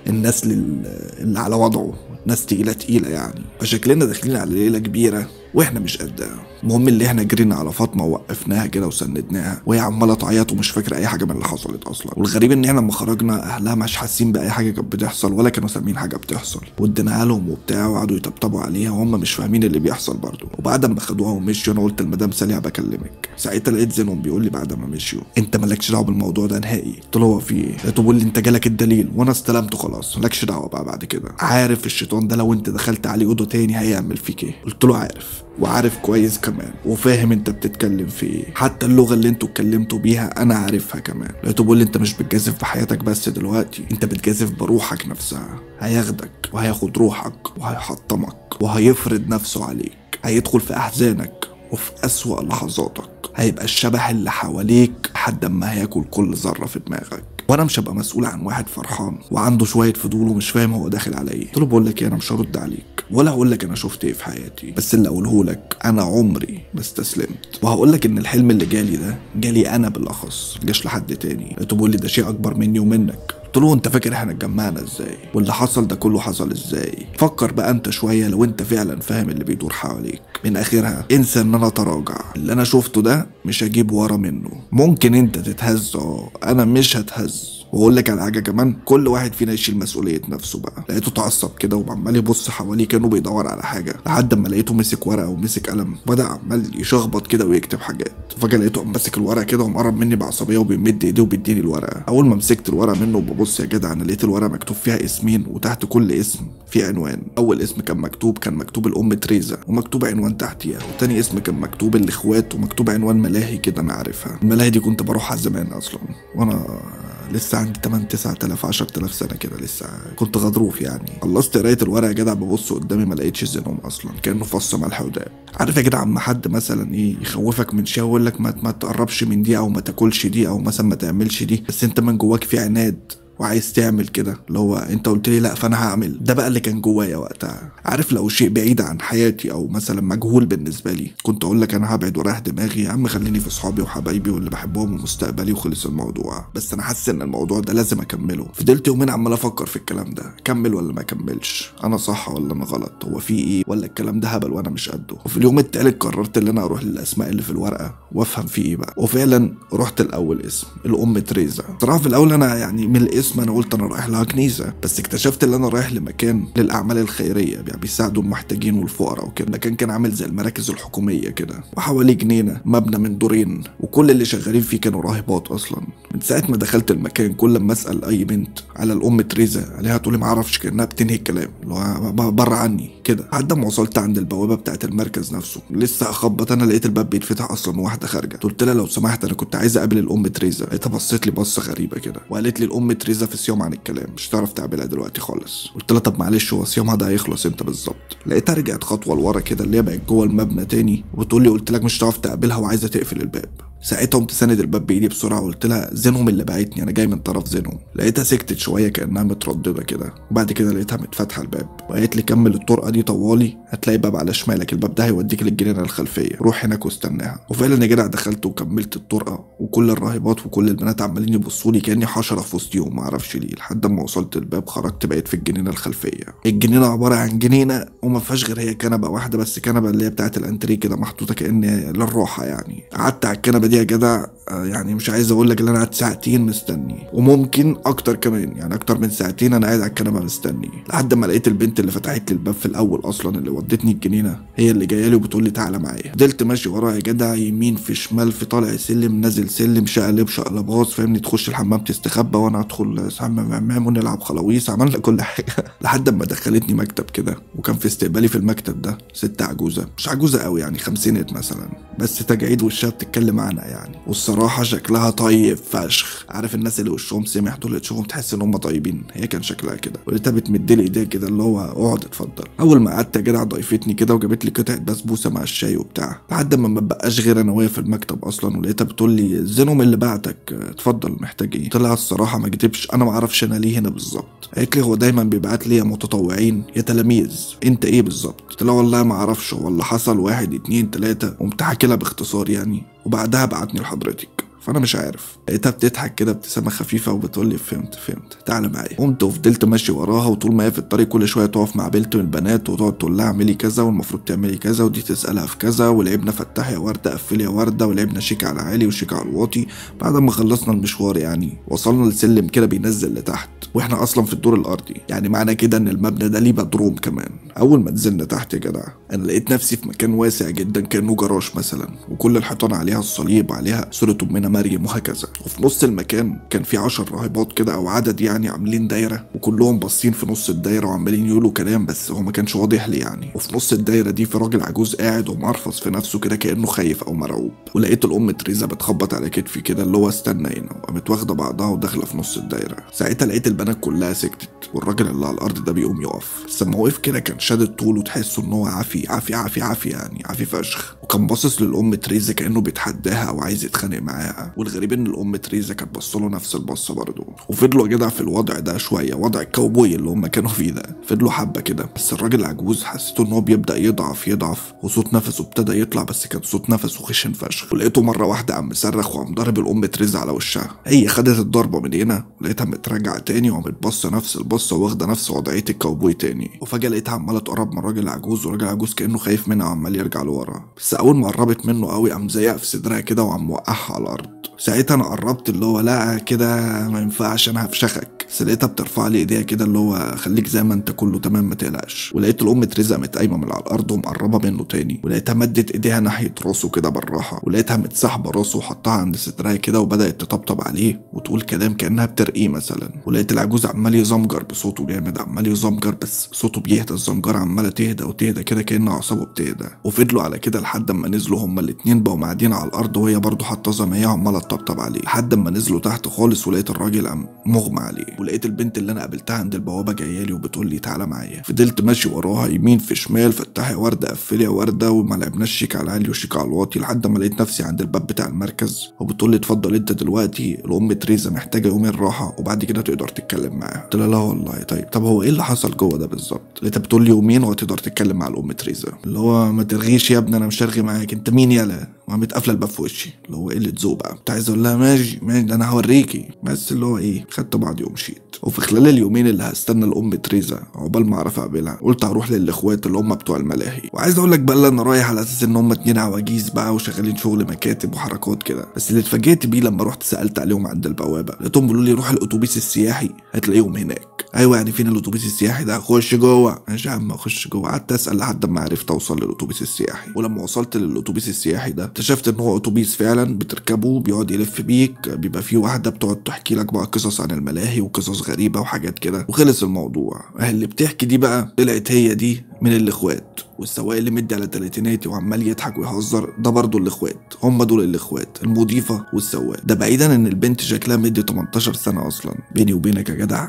الناس اللي على وضعه، ناس تقيلة تقيلة يعني. فشكلنا داخلين على ليلة كبيرة واحنا مش قدها. المهم اللي احنا جرينا على فاطمة ووقفناها كده وسندناها، وهي عماله تعيط ومش فاكره اي حاجة من اللي حصلت اصلا. والغريب ان احنا لما خرجنا اهلها مش حاسين باي حاجة كانت بتحصل ولا كانوا سامعين حاجة بتحصل، واديناها لهم وبتاع وقعدوا يطبطبوا عليها وهم مش فاهمين اللي بيحصل برضه. وبعد ما خدوها ومشيوا انا قلت لمدام سالي بكلمك. ساعتها لقيت زينهم بيقول لي بعد ما مشيوا انت مالكش دعوه بالموضوع ده نهائي. قلت له هو في ايه؟ لقيته بيقول لي انت جالك الدليل وانا استلمته خلاص، مالكش دعوه بقى بعد كده. عارف الشيطان ده لو انت دخلت عليه اوضة تاني هيعمل فيك ايه؟ قلت له عارف، وعارف كويس كمان، وفاهم انت بتتكلم في ايه، حتى اللغة اللي انتوا اتكلمتوا بيها انا عارفها كمان. لقيته بيقول لي انت مش بتجازف بحياتك بس دلوقتي، انت بتجازف بروحك نفسها. هياخدك وهياخد روحك وهيحطمك وهيفرض نفسه عليك، هيدخل في احزانك وفي اسوأ لحظاتك، هيبقى الشبح اللي حواليك لحد ما هياكل كل ذره في دماغك. وانا مش هبقى مسؤول عن واحد فرحان وعنده شوية فضول ومش فاهم هو داخل على ايه. قلت له بقول لك ايه، انا مش هرد عليك ولا هقول لك انا شفت ايه في حياتي، بس اللي اقوله لك انا عمري ما استسلمت، وهقول لك ان الحلم اللي جالي ده جالي انا بالاخص، ما جاش لحد تاني. لقيته بيقول لي ده شيء اكبر مني ومنك. قلت له انت فاكر احنا اتجمعنا ازاي واللي حصل ده كله حصل ازاي؟ فكر بقى انت شوية لو انت فعلا فاهم اللي بيدور حواليك. من اخرها انسى ان انا اتراجع، اللي انا شفته ده مش هجيب ورا منه. ممكن انت تتهز، انا مش هتهز. واقول لك على حاجة كمان، كل واحد فينا يشيل مسؤولية نفسه بقى. لقيته اتعصب كده وعمال يبص حواليه كانه بيدور على حاجة، لحد ما لقيته مسك ورقة ومسك قلم وبدا عمال يشخبط كده ويكتب حاجات. فجاة لقيته قام ماسك الورقة كده ومقرب مني بعصبيه وبيمد ايديه وبيديني الورقة. اول ما مسكت الورقة منه وببص يا جدع، انا لقيت الورقة مكتوب فيها اسمين وتحت كل اسم في عنوان. اول اسم كان مكتوب الام تريزا ومكتوب عنوان تحتيها، وتاني اسم كان مكتوب الاخوات ومكتوب عنوان ملاهي كده انا عارفها. الملاهي دي كنت بروحها زمان اصلا وانا لسه عندي 8 9000 10000 سنة كده، لسه كنت غضروف يعني. خلصت قرايه الورقة يا جدع، ببص قدامي ما لقيتش زينهم اصلا، كانه فص ملح وداب. عارف يا جدع اما حد مثلا ايه يخوفك من شيء ويقول لك ما تقربش من دي او ما تاكلش دي او مثلا ما تعملش دي، بس انت من جواك في عناد وعايز تعمل كده، اللي هو انت قلت لي لا فانا هعمل ده. بقى اللي كان جوايا وقتها. عارف لو شيء بعيد عن حياتي او مثلا مجهول بالنسبة لي كنت اقول لك انا هبعد ورايح دماغي، يا عم خليني في اصحابي وحبايبي واللي بحبهم ومستقبلي وخلص الموضوع. بس انا حاسس ان الموضوع ده لازم اكمله. فضلت يومين عمال افكر في الكلام ده، اكمل ولا ما اكملش، انا صح ولا انا غلط، هو في ايه، ولا الكلام ده هبل وانا مش قده. وفي اليوم التالت قررت ان انا اروح للاسماء اللي في الورقة وافهم في ايه بقى. وفعلا رحت الاول اسم الام تريزا. صراحة في الاول انا يعني من الاسم انا قلت انا رايح لها كنيسة، بس اكتشفت ان انا رايح لمكان للاعمال الخيرية، يعني بيساعدوا المحتاجين والفقراء وكده. المكان كان عامل زي المراكز الحكومية كده، وحواليه جنينة مبنى من دورين، وكل اللي شغالين فيه كانوا راهبات اصلا. من ساعة ما دخلت المكان كل ما اسال اي بنت على الام تريزا عليها تقول لي ما اعرفش، كانها بتنهي الكلام اللي هو بره عني كده. لحد ما وصلت عند البوابة بتاعه المركز نفسه، لسه اخبط انا لقيت الباب بيتفتح اصلا وواحدة خارجه. قلت لها لو سمحت انا كنت عايزه اقابل الام تريزا. لقيتها بصيت لي بصة غريبة كده وقالت لي الام تريزا في صيام عن الكلام، مش هتعرف تقابلها دلوقتي خالص. قلت لها طب معلش هو صيامها ده هيخلص امتى بالظبط؟ لقيتها رجعت خطوة لورا كده اللي هي بقت جوه المبنى تاني وبتقول لي قلت لك مش هتعرف تقابلها وعايزه تقفل الباب. ساعتها قمت ساند الباب بايدي بسرعة وقلت لها زينهم اللي بعتني، انا جاي من طرف زينهم. لقيتها سكتت شوية كانها مترددة كده، وبعد كده لقيتها متفاتحه الباب وقالت لي كمل الطرقه دي طوالي هتلاقي باب على شمالك، الباب ده هيوديك للجنينه الخلفية، روح هناك واستناها. وفعلا يا جدع دخلت وكملت الطرقه، وكل الراهبات وكل البنات عمالين يبصوا لي كاني حشرة في وسطهم ما اعرفش ليه. لحد ما وصلت الباب خرجت بقيت في الجنينة الخلفية. الجنينة عبارة عن جنينة وما فيهاش غير هي كنبة واحدة بس، كنبة اللي هي بتاعه الانتريه كده محطوطة كأن للراحة يعني. قعدت على الكنبة دي يا جدع، يعني مش عايز اقول لك ان انا قعدت ساعتين مستني، وممكن اكتر كمان، يعني اكتر من ساعتين انا قاعد على الكنبة مستني، لحد ما لقيت البنت اللي فتحت لي الباب في الاول اصلا اللي ودتني الجنينة هي اللي جاية لي وبتقول لي تعالى معايا. فضلت ماشي وراها يا جدع، يمين في شمال، في طالع سلم نازل سلم، شقلب شقلباص فاهمني، تخش الحمام تستخبى وانا ادخل حمام ونلعب خلاويص، عملنا كل حاجة لحد ما دخلتني مكتب كده. وكان في استقبالي في المكتب ده ست عجوزه، مش عجوزه قوي يعني خمسينات مثلا، بس تجاعيد وشها بتتكلم عنها يعني، والصراحة شكلها طيب فشخ. عارف الناس اللي وشهم سمح دول اللي تشوفهم تحس ان هم طيبين، هي كان شكلها كده. ولقيتها بتمد لي ايديها كده اللي هو اقعد اتفضل. اول ما قعدت يا جدع ضيفتني كده وجابت لي قطعه بسبوسه مع الشاي وبتاع، لحد ما بقاش غير انا وهي في المكتب اصلا. ولقيتها بتقول لي زينهم اللي بعتك، اتفضل محتاج ايه؟ قلت لها الصراحة ما اكدبش انا ما اعرفش انا ليه هنا بالظبط. قالت لي هو دايما بيبعت لي يا متطوعين يا تلاميذ، انت ايه بالظبط؟ قلت لها والله ما اعرفش، هو اللي حصل 1 2 3، قمت حكي لها باختصار يعني، وبعدها بعتني لحضرتك فانا مش عارف. لقيتها بتضحك كده ابتسامة خفيفة وبتقول لي فهمت فهمت تعالى معايا. قمت وفضلت ماشي وراها، وطول ما هي في الطريق كل شوية تقف مع بنت من البنات وتقعد تقول لها اعملي كذا والمفروض تعملي كذا، ودي تسالها في كذا، ولعبنا فتح يا ورده قفلي يا ورده، ولعبنا شيك على عالي وشيك على الواطي. بعد ما خلصنا المشوار يعني وصلنا لسلم كده بينزل لتحت، واحنا اصلا في الدور الارضي، يعني معنى كده ان المبنى ده ليه بدروم كمان. اول ما نزلنا تحت يا جدع انا لقيت نفسي في مكان واسع جدا كانه جراج مثلا، وكل الحيطان عليها الصليب عليها صوره امنا مريم وهكذا. وفي نص المكان كان في 10 راهبات كده او عدد يعني عاملين دايرة، وكلهم باصين في نص الدايرة وعمالين يقولوا كلام بس هو ما كانش واضح لي يعني. وفي نص الدايرة دي في راجل عجوز قاعد ومقرفص في نفسه كده كانه خايف او مرعوب. ولقيت الام تريزا بتخبط على كتفي كده اللي هو استنى هنا، وقامت واخده بعضها وداخله في نص الدايرة. ساعتها لقيت البنات كلها سكتت، والراجل اللي على الارض ده بيقوم يقف، بس لما وقف كده كان شادد طوله وتحسه ان هو عافي عافي عافي عافي يعني عافي فشخ، وكان باصص للام تريزا كانه بيتحداها او عايز يتخانق معاها. والغريب ان الام تريزا كانت بصله نفس البصه برضه. وفضلوا يا جدع في الوضع ده شوية، وضع الكاوبوي اللي هم كانوا فيه ده، فضلوا حبه كده. بس الراجل العجوز حسيته ان هو بيبدا يضعف يضعف، وصوت نفسه ابتدى يطلع، بس كان صوت نفسه خشن فشخ. ولقيته مرة واحدة قام مصرخ وقام ضارب الام تريزا على وشها. هي خدت الضربة من هنا ولقيتها متراجعه تاني وقامت باصة نفس البصه واخده نفس وضعية الكاوبوي تاني. وفجاة لقيتها عماله تقرب من الراجل العجوز، والراجل العجوز كانه خايف منها وعمال يرجع لورا. بس اول ما قربت منه قوي قام زيق في صدرها كده وقام موقعها على الارض. ساعتها انا قربت اللي هو لا كده ما ينفعش انا هفشخك، بس لقيتها بترفع لي ايديها كده اللي هو خليك زي ما انت كله تمام ما تقلقش. ولقيت الام تريزا قامت قايمة من على الارض ومقربه منه تاني، ولقيتها مدت ايديها ناحية راسه كده بالراحة، ولقيتها متسحبه راسه وحطها عند صدرها كده وبدات تطبطب عليه وتقول كلام كانها بترقيه مثلا. ولقيت العجوز عمال يزمجر بصوته جامد، عمال يزمجر بس صوته بيهدى، الزمجره عماله تهدى وتهدى كده كأن اعصابه بتهدى. وفضلوا على كده لحد اما نزلوا هما الاتنين بقوا قاعدين على الارض، وهي برضه حاطه زي ما هي عماله تطبطب عليه لحد اما نزلوا تحت خالص. ولقيت الراجل قام مغمى عليه. ولقيت البنت اللي انا قابلتها عند البوابة جاية لي وبتقول لي تعالى معايا. فضلت ماشي وراها يمين في شمال، فتحي ورده قفلي يا ورده، وما لعبناش شيك على العالي وشيك على الواطي لحد ما لقيت نفسي عند الباب بتاع المركز، وبتقول لي اتفضل انت دلوقتي، الام تريزا محتاجه يومين راحة وبعد كده تقدر تتكلم معاها. قلت لها لا والله، طيب طب هو ايه اللي حصل جوه ده بالظبط؟ لقيتها بتقول لي يومين وهتقدر تتكلم مع الام تريزا. اللي هو ما ترغيش يا ابني انا مش هرغي معاك، انت مين يالا؟ وقامت قافله الباب في وشي، اللي هو قلة ذوق بقى. كنت عايز اقول لها ماشي ماشي ده انا هوريكي، بس اللي هو ايه خدت بعضي ومشيت. وفي خلال اليومين اللي هستنى الام تريزا عقبال ما اعرف اقابلها، قلت هروح للاخوات اللي هم بتوع الملاهي. وعايز اقول لك بقى اللي انا رايح على اساس ان هم اتنين عواجيز بقى وشغالين شغل مكاتب وحركات كده، بس اللي اتفاجئت بيه لما رحت سالت عليهم عند البوابة لقيتهم بيقولوا لي روح الاتوبيس السياحي هتلاقيهم هناك. ايوه يعني فين الاتوبيس السياحي ده؟ خش جوه. ماشي يا عم اخش جوه. قعدت اسال لحد ما عرفت اوصل للاتوبيس السياحي. ولما وصلت للاتوبيس السياحي ده اكتشفت ان هو اتوبيس فعلا بتركبه بيقعد يلف بيك، بيبقى فيه واحدة بتقعد تحكي لك بقى قصص عن الملاهي وقصص غريبة وحاجات كده. وخلص الموضوع. اللي بتحكي دي بقى طلعت هي دي من الاخوات، والسواق اللي مدي على تلاتيناتي وعمال يضحك ويهزر ده برضو الاخوات، هم دول الاخوات، المضيفة والسواق. ده بعيدا ان البنت شكلها مدي 18 سنة اصلا. بيني وبينك يا جدع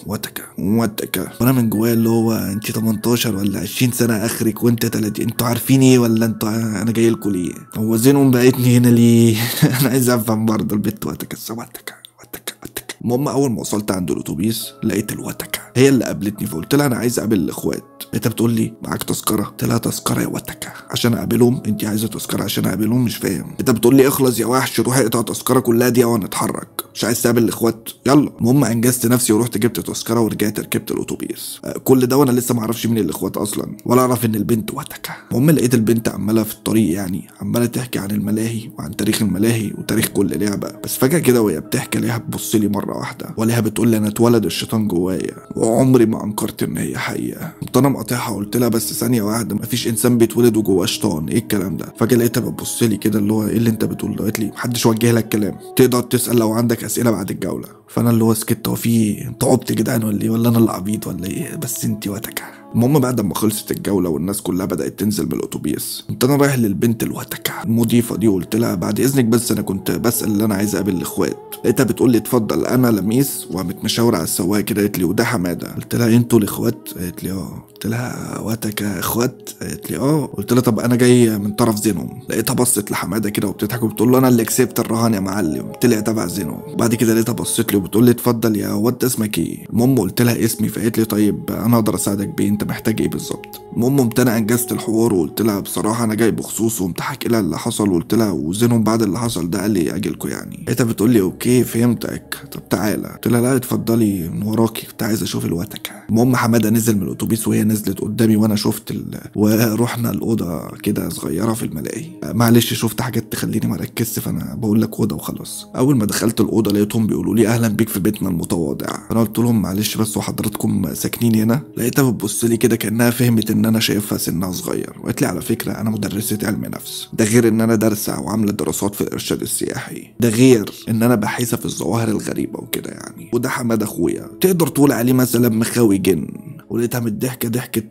وتكه وتكه، وانا من جوايا اللي هو انت 18 ولا 20 سنة اخرك وانت 30، انتوا عارفين ايه ولا انتوا انا جاي لكم ليه؟ هو زينهم بقيتني هنا ليه؟ انا عايز افهم برضه. البنت وتكه وتكه وتكه وتكه. المهم اول ما وصلت عند الاتوبيس لقيت الوتكه هي اللي قابلتني، فقلت لها انا عايز اقابل الاخوات. لقيتها بتقول لي معاك تذكره؟ قلت لها تذكره يا وتكه عشان اقابلهم؟ انت عايزه تذكره عشان اقابلهم؟ مش فاهم. لقيتها بتقول لي اخلص يا وحش روح اقطع تذكره كلها دي ونتحرك، مش عايز تقابل الاخوات يلا. المهم انجزت نفسي ورحت جبت تذكره ورجعت ركبت الاتوبيس. كل ده وانا لسه ما اعرفش مين الاخوات اصلا ولا اعرف ان البنت وتكه. المهم لقيت البنت عماله في الطريق يعني عماله تحكي عن الملاهي وعن تاريخ الملاهي وتاريخ كل لعبه، بس فجاة كده وهي بتحكي ليها بتبص لي مرة واحدة وليها بتقول لي انا اتولد الشيطان جوايا وعمري ما انكرت ان هي حقيقة. قمت انا مقاطعها قلت لها بس ثانية واحدة، مفيش انسان بيتولد وجواه شيطان، ايه الكلام ده؟ فجاة لقيتها بتبص لي كده اللي هو ايه اللي انت بتقوله ده؟ قالت لي محدش وجه لك كلام، تقدر تسال لو عندك اسئلة بعد الجولة. فانا اللي هو سكت، هو في ايه؟ انت عبط يا جدعان ولا ايه؟ ولا انا اللي عبيط ولا ايه؟ بس انت وتكه. المهم بعد ما خلصت الجولة والناس كلها بدات تنزل من الاتوبيس، قمت انا رايح للبنت الوتكه المضيفة دي وقلت لها بعد اذنك بس انا كنت بسال اللي انا عايز اقابل الاخوات. لقيتها بتقول لي اتفضل انا لميس، وقامت مشاوره على السواق كده قالت لي وده حمادة. قلت لها انتوا الاخوات؟ قالت لي اه. قلت لها وتكه اخوات؟ قالت لي اه. قلت لها طب انا جاي من طرف زينهم. لقيتها بصت لحماده كده وبتضحك وبتقول له انا اللي كسبت الرهان يا معلم، طلع تبع زينهم. بعد كده لقيتها بصت لي وبتقول لي اتفضل يا واد اسمك ايه؟ المهم قلت لها اسمي، فقالت لي طيب انا اقدر اساعدك بايه؟ انت محتاج ايه بالظبط؟ المهم قمت انا انجزت الحوار وقلت لها بصراحة انا جاي بخصوص، وقمت حاكي لها اللي حصل وقلت لها وزينهم بعد اللي حصل ده قال لي اجيلكوا يعني. لقيتها بتقول لي okay فهمتك، طب تعالى. قلت لها لا اتفضلي من وراكي، كنت عايز اشوف الوتكه. المهم حمادة نزل من الاتوبيس وهي نزلت قدامي وانا شفت ورحنا الاوضة كده صغيرة في الملاهي. معلش شفت حاجات تخليني ما اركزش فانا بقول لك اوضة وخلاص. اول ما دخلت الاوضة لقيتهم بيقولوا لي اهلا بيك في بيتنا المتواضع. انا قلت لهم معلش بس وحضراتكم ساكنين هنا؟ لقيتها بتبص لي كده كانها فهمت ان انا شايفها سنها صغير، وقالت لي على فكرة انا مدرسه علم نفس، ده غير ان انا دارسه وعامله دراسات في الارشاد السياحي، ده غير ان انا باحثه في الظواهر الغريبة وكده يعني، وده حمادة اخويا تقدر تقول عليه مثلا مخاوي جن. ولقيتها من الضحكة ضحكه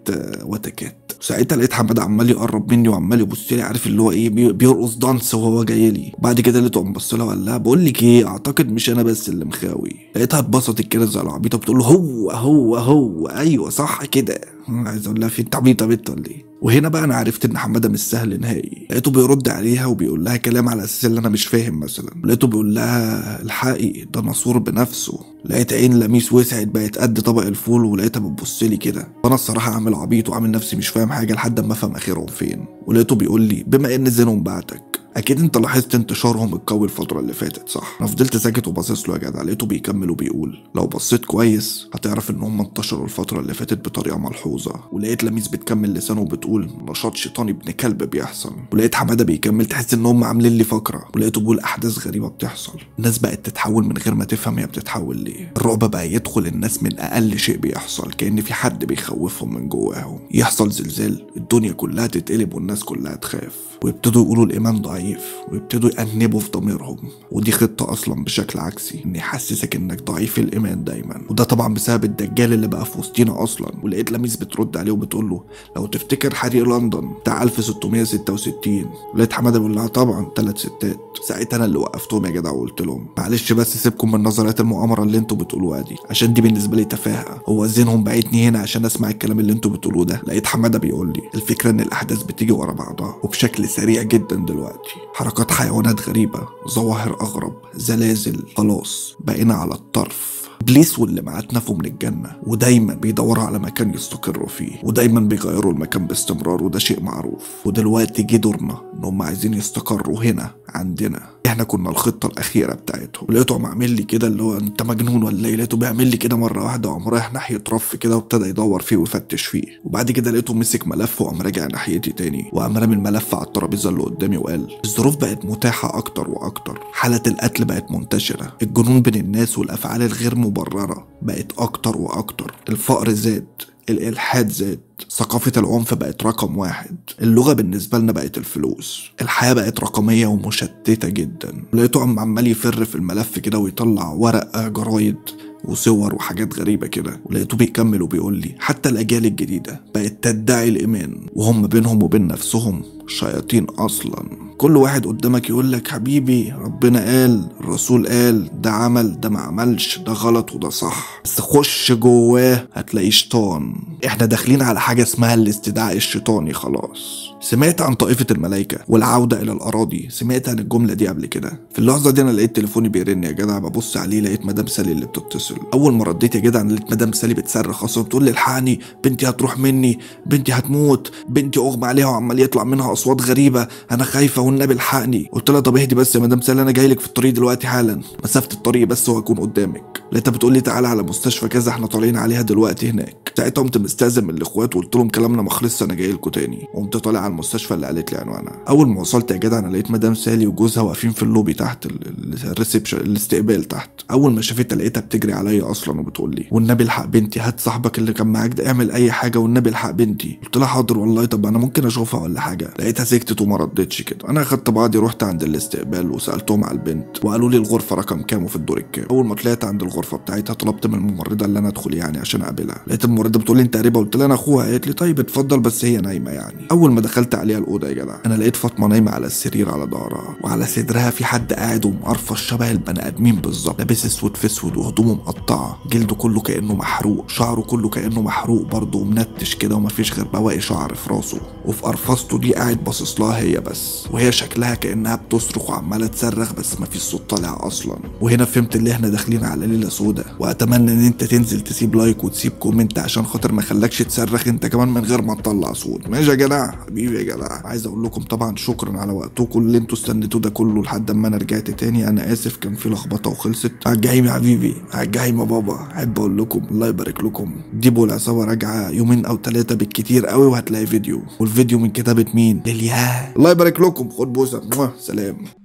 وتكات. ساعتها لقيت حمادة عمال يقرب مني وعمال يبص لي، عارف اللي هو ايه بيرقص dance وهو جاي لي. بعد كده لقيته قام بص لها وقال لها بقول لك ايه اعتقد مش انا بس اللي مخاوي. لقيتها اتبسطت كده زي العبيطه بتقول له هو هو هو ايوه صح كده. عايز اقول لها في انت عبيطه بنت ولا ايه؟ وهنا بقى انا عرفت ان حمادة مش سهل نهائي. لقيته بيرد عليها وبيقول لها كلام على اساس ان انا مش فاهم مثلا. لقيته بيقول لها الحقي ده نصور بنفسه. لقيت عين لميس وسعت بقت قد طبق الفول ولقيتها بتبص لي كده. فانا الصراحة عامل عبيط وعامل نفسي مش فاهم حاجة لحد اما افهم اخرهم فين. ولقيته بيقول لي بما ان زينهم بعتك اكيد انت لاحظت انتشارهم القوي الفترة اللي فاتت صح؟ انا فضلت ساكت وباصص له يا جدع. لقيته بيكمل وبيقول لو بصيت كويس هتعرف ان هم انتشروا الفترة اللي فاتت بطريقة ملحوظة. ولقيت لميس بتكمل لسانه وبتقول نشاط شيطاني ابن كلب بيحصل. ولقيت حمادة بيكمل تحس ان هم عاملين لي فقره. ولقيته بيقول احداث غريبة بتحصل، الناس بقت تتحول من غير ما تفهم هي بتتحول ليه. الرعب بقى يدخل الناس من اقل شيء بيحصل، كأن في حد بيخوفهم من جواهم. يحصل زلزال الدنيا كلها تتقلب والناس كلها تخاف، ويبتدوا يقولوا الايمان ضعيف، ويبتدوا يأنبوا في ضميرهم. ودي خطة اصلا بشكل عكسي، ان يحسسك انك ضعيف الايمان دايما، وده طبعا بسبب الدجال اللي بقى في وسطينا اصلا. ولقيت لميس بترد عليه وبتقول له لو تفتكر حريق لندن بتاع 1666. لقيت حمادة بيقول لها طبعا 3 ستات. ساعتها انا اللي وقفتهم يا جدع وقلت لهم معلش بس سيبكم من نظريات المؤامرة اللي انتوا بتقولوها دي، عشان دي بالنسبة لي تفاهه. هو زينهم بعتني هنا عشان اسمع الكلام اللي انتوا بتقولوه ده؟ لقيت حمادة بيقول لي الفكرة ان الاحداث بتيجي ورا بعضها وبشكل سريع جدا دلوقتي، حركات حيوانات غريبة، ظواهر اغرب، زلازل، خلاص بقينا على الطرف. ابليس واللي معاه اتنفوا من الجنة، ودايما بيدوروا على مكان يستقروا فيه، ودايما بيغيروا المكان باستمرار، وده شيء معروف. ودلوقتي جه دورنا ان هم عايزين يستقروا هنا عندنا، احنا كنا الخطة الاخيرة بتاعتهم. لقيته عم عامل لي كده اللي هو انت مجنون ولا ايه؟ لقيته بيعمل لي كده مرة واحدة وقام رايح ناحية رف كده وابتدى يدور فيه ويفتش فيه. وبعد كده لقيته مسك ملف وقام راجع ناحيتي تاني، وقام رامي الملف على الترابيزة اللي قدامي وقال الظروف بقت متاحة اكتر واكتر، حاله القتل بقت منتشرة، الجنون بين الناس والافعال الغير مبررة بقت اكتر واكتر، الفقر زاد، الالحاد زاد، ثقافة العنف بقت رقم 1، اللغة بالنسبة لنا بقت الفلوس، الحياة بقت رقمية ومشتتة جدا. لقيته عمال يفر في الملف كده ويطلع ورقة جرايد وصور وحاجات غريبة كده. ولقيته بيكمل وبيقول لي حتى الأجيال الجديدة بقت تدعي الإيمان وهم بينهم وبين نفسهم شياطين أصلا. كل واحد قدامك يقول لك حبيبي ربنا قال، الرسول قال، ده عمل، ده ما عملش، ده غلط وده صح، بس خش جواه هتلاقي شيطان. احنا داخلين على حاجة اسمها الاستدعاء الشيطاني خلاص. سمعت عن طائفة الملائكة والعودة إلى الأراضي؟ سمعت عن الجملة دي قبل كده؟ في اللحظة دي أنا لقيت تليفوني بيرن يا جدع، ببص عليه لقيت مدام سالي اللي بتتصل. أول ما رديت يا جدع أنا لقيت مدام سالي بتصرخ أصلا، بتقول لي الحقني، بنتي هتروح مني، بنتي هتموت، بنتي أغمى عليها وعمال يطلع منها أصوات غريبة، أنا خايفة والنبي الحقني. قلت لها طب اهدي بس يا مدام سالي، أنا جاي لك في الطريق دلوقتي حالا، مسافة الطريق بس وهكون قدامك. لقيتها بتقول لي تعالى على مستشفى كذا، احنا طالعين عليها دلوقتي هناك. ساعتها قمت مستأذن من الاخوات وقلت لهم كلامنا ما خلصش، انا جاي لكم تاني. وقمت طالع على المستشفى اللي قالت لي عنوانها. اول ما وصلت يا جدع انا لقيت مدام سالي وجوزها واقفين في اللوبي تحت ال reception الاستقبال تحت. اول ما شافتها لقيتها بتجري عليا اصلا وبتقول لي والنبي الحق بنتي، هات صاحبك اللي كان معاك ده، اعمل اي حاجة والنبي الحق بنتي. قلت لها حاضر والله، طب انا ممكن اشوفها ولا حاجة؟ لقيتها سكتت وما ردتش كده. انا اخدت بعضي رحت عند الاستقبال وسالتهم على البنت وقالوا لي الغرفة رقم كام وفي الدور الكام. اول ما طلعت عند الغرفة بتاعتها طلبت من الممرضة اللي انا ادخل يعني عشان اقابلها. لقيت الممرضة بتقول لي انت قريبه؟ قلت لها انا اخوها. قالت لي طيب اتفضل بس هي نايمة يعني. اول ما دخلت عليها الاوضة يا جدع انا لقيت فاطمة نايمة على السرير على ظهرها، وعلى صدرها في حد قاعد ومقرفش شبه البني ادمين بالظبط، لابس اسود في اسود وهدومه مقطعه، جلده كله كانه محروق، شعره كله كانه محروق برضه ومنتش كده، ومفيش غير بواقي شعر في راسه، وفي قرفصته دي قاعد باصص لها هي بس، وهي شكلها كانها بتصرخ وعماله تصرخ بس مفيش صوت طالع اصلا. وهنا فهمت اللي احنا داخلين على ليلة سودا. واتمنى ان انت تنزل تسيب like وتسيب comment عشان خاطر ما خلكش تصرخ انت كمان من غير ما تطلع صوت. ماشي يا جدع حبيبي يا جدع. عايز اقول لكم طبعا شكرا على وقتكم اللي انتوا استنيتوه ده كله لحد اما انا رجعت تاني. انا اسف كان في لخبطة وخلصت. على الجحيم يا حبيبي، على الجحيم يا بابا. احب اقول لكم الله يبارك لكم، ديبو العصابة راجعه يومين او 3 بالكتير قوي وهتلاقي فيديو، والفيديو من كتابه مين؟ ليليا. الله يبارك لكم، خد بوسه، سلام.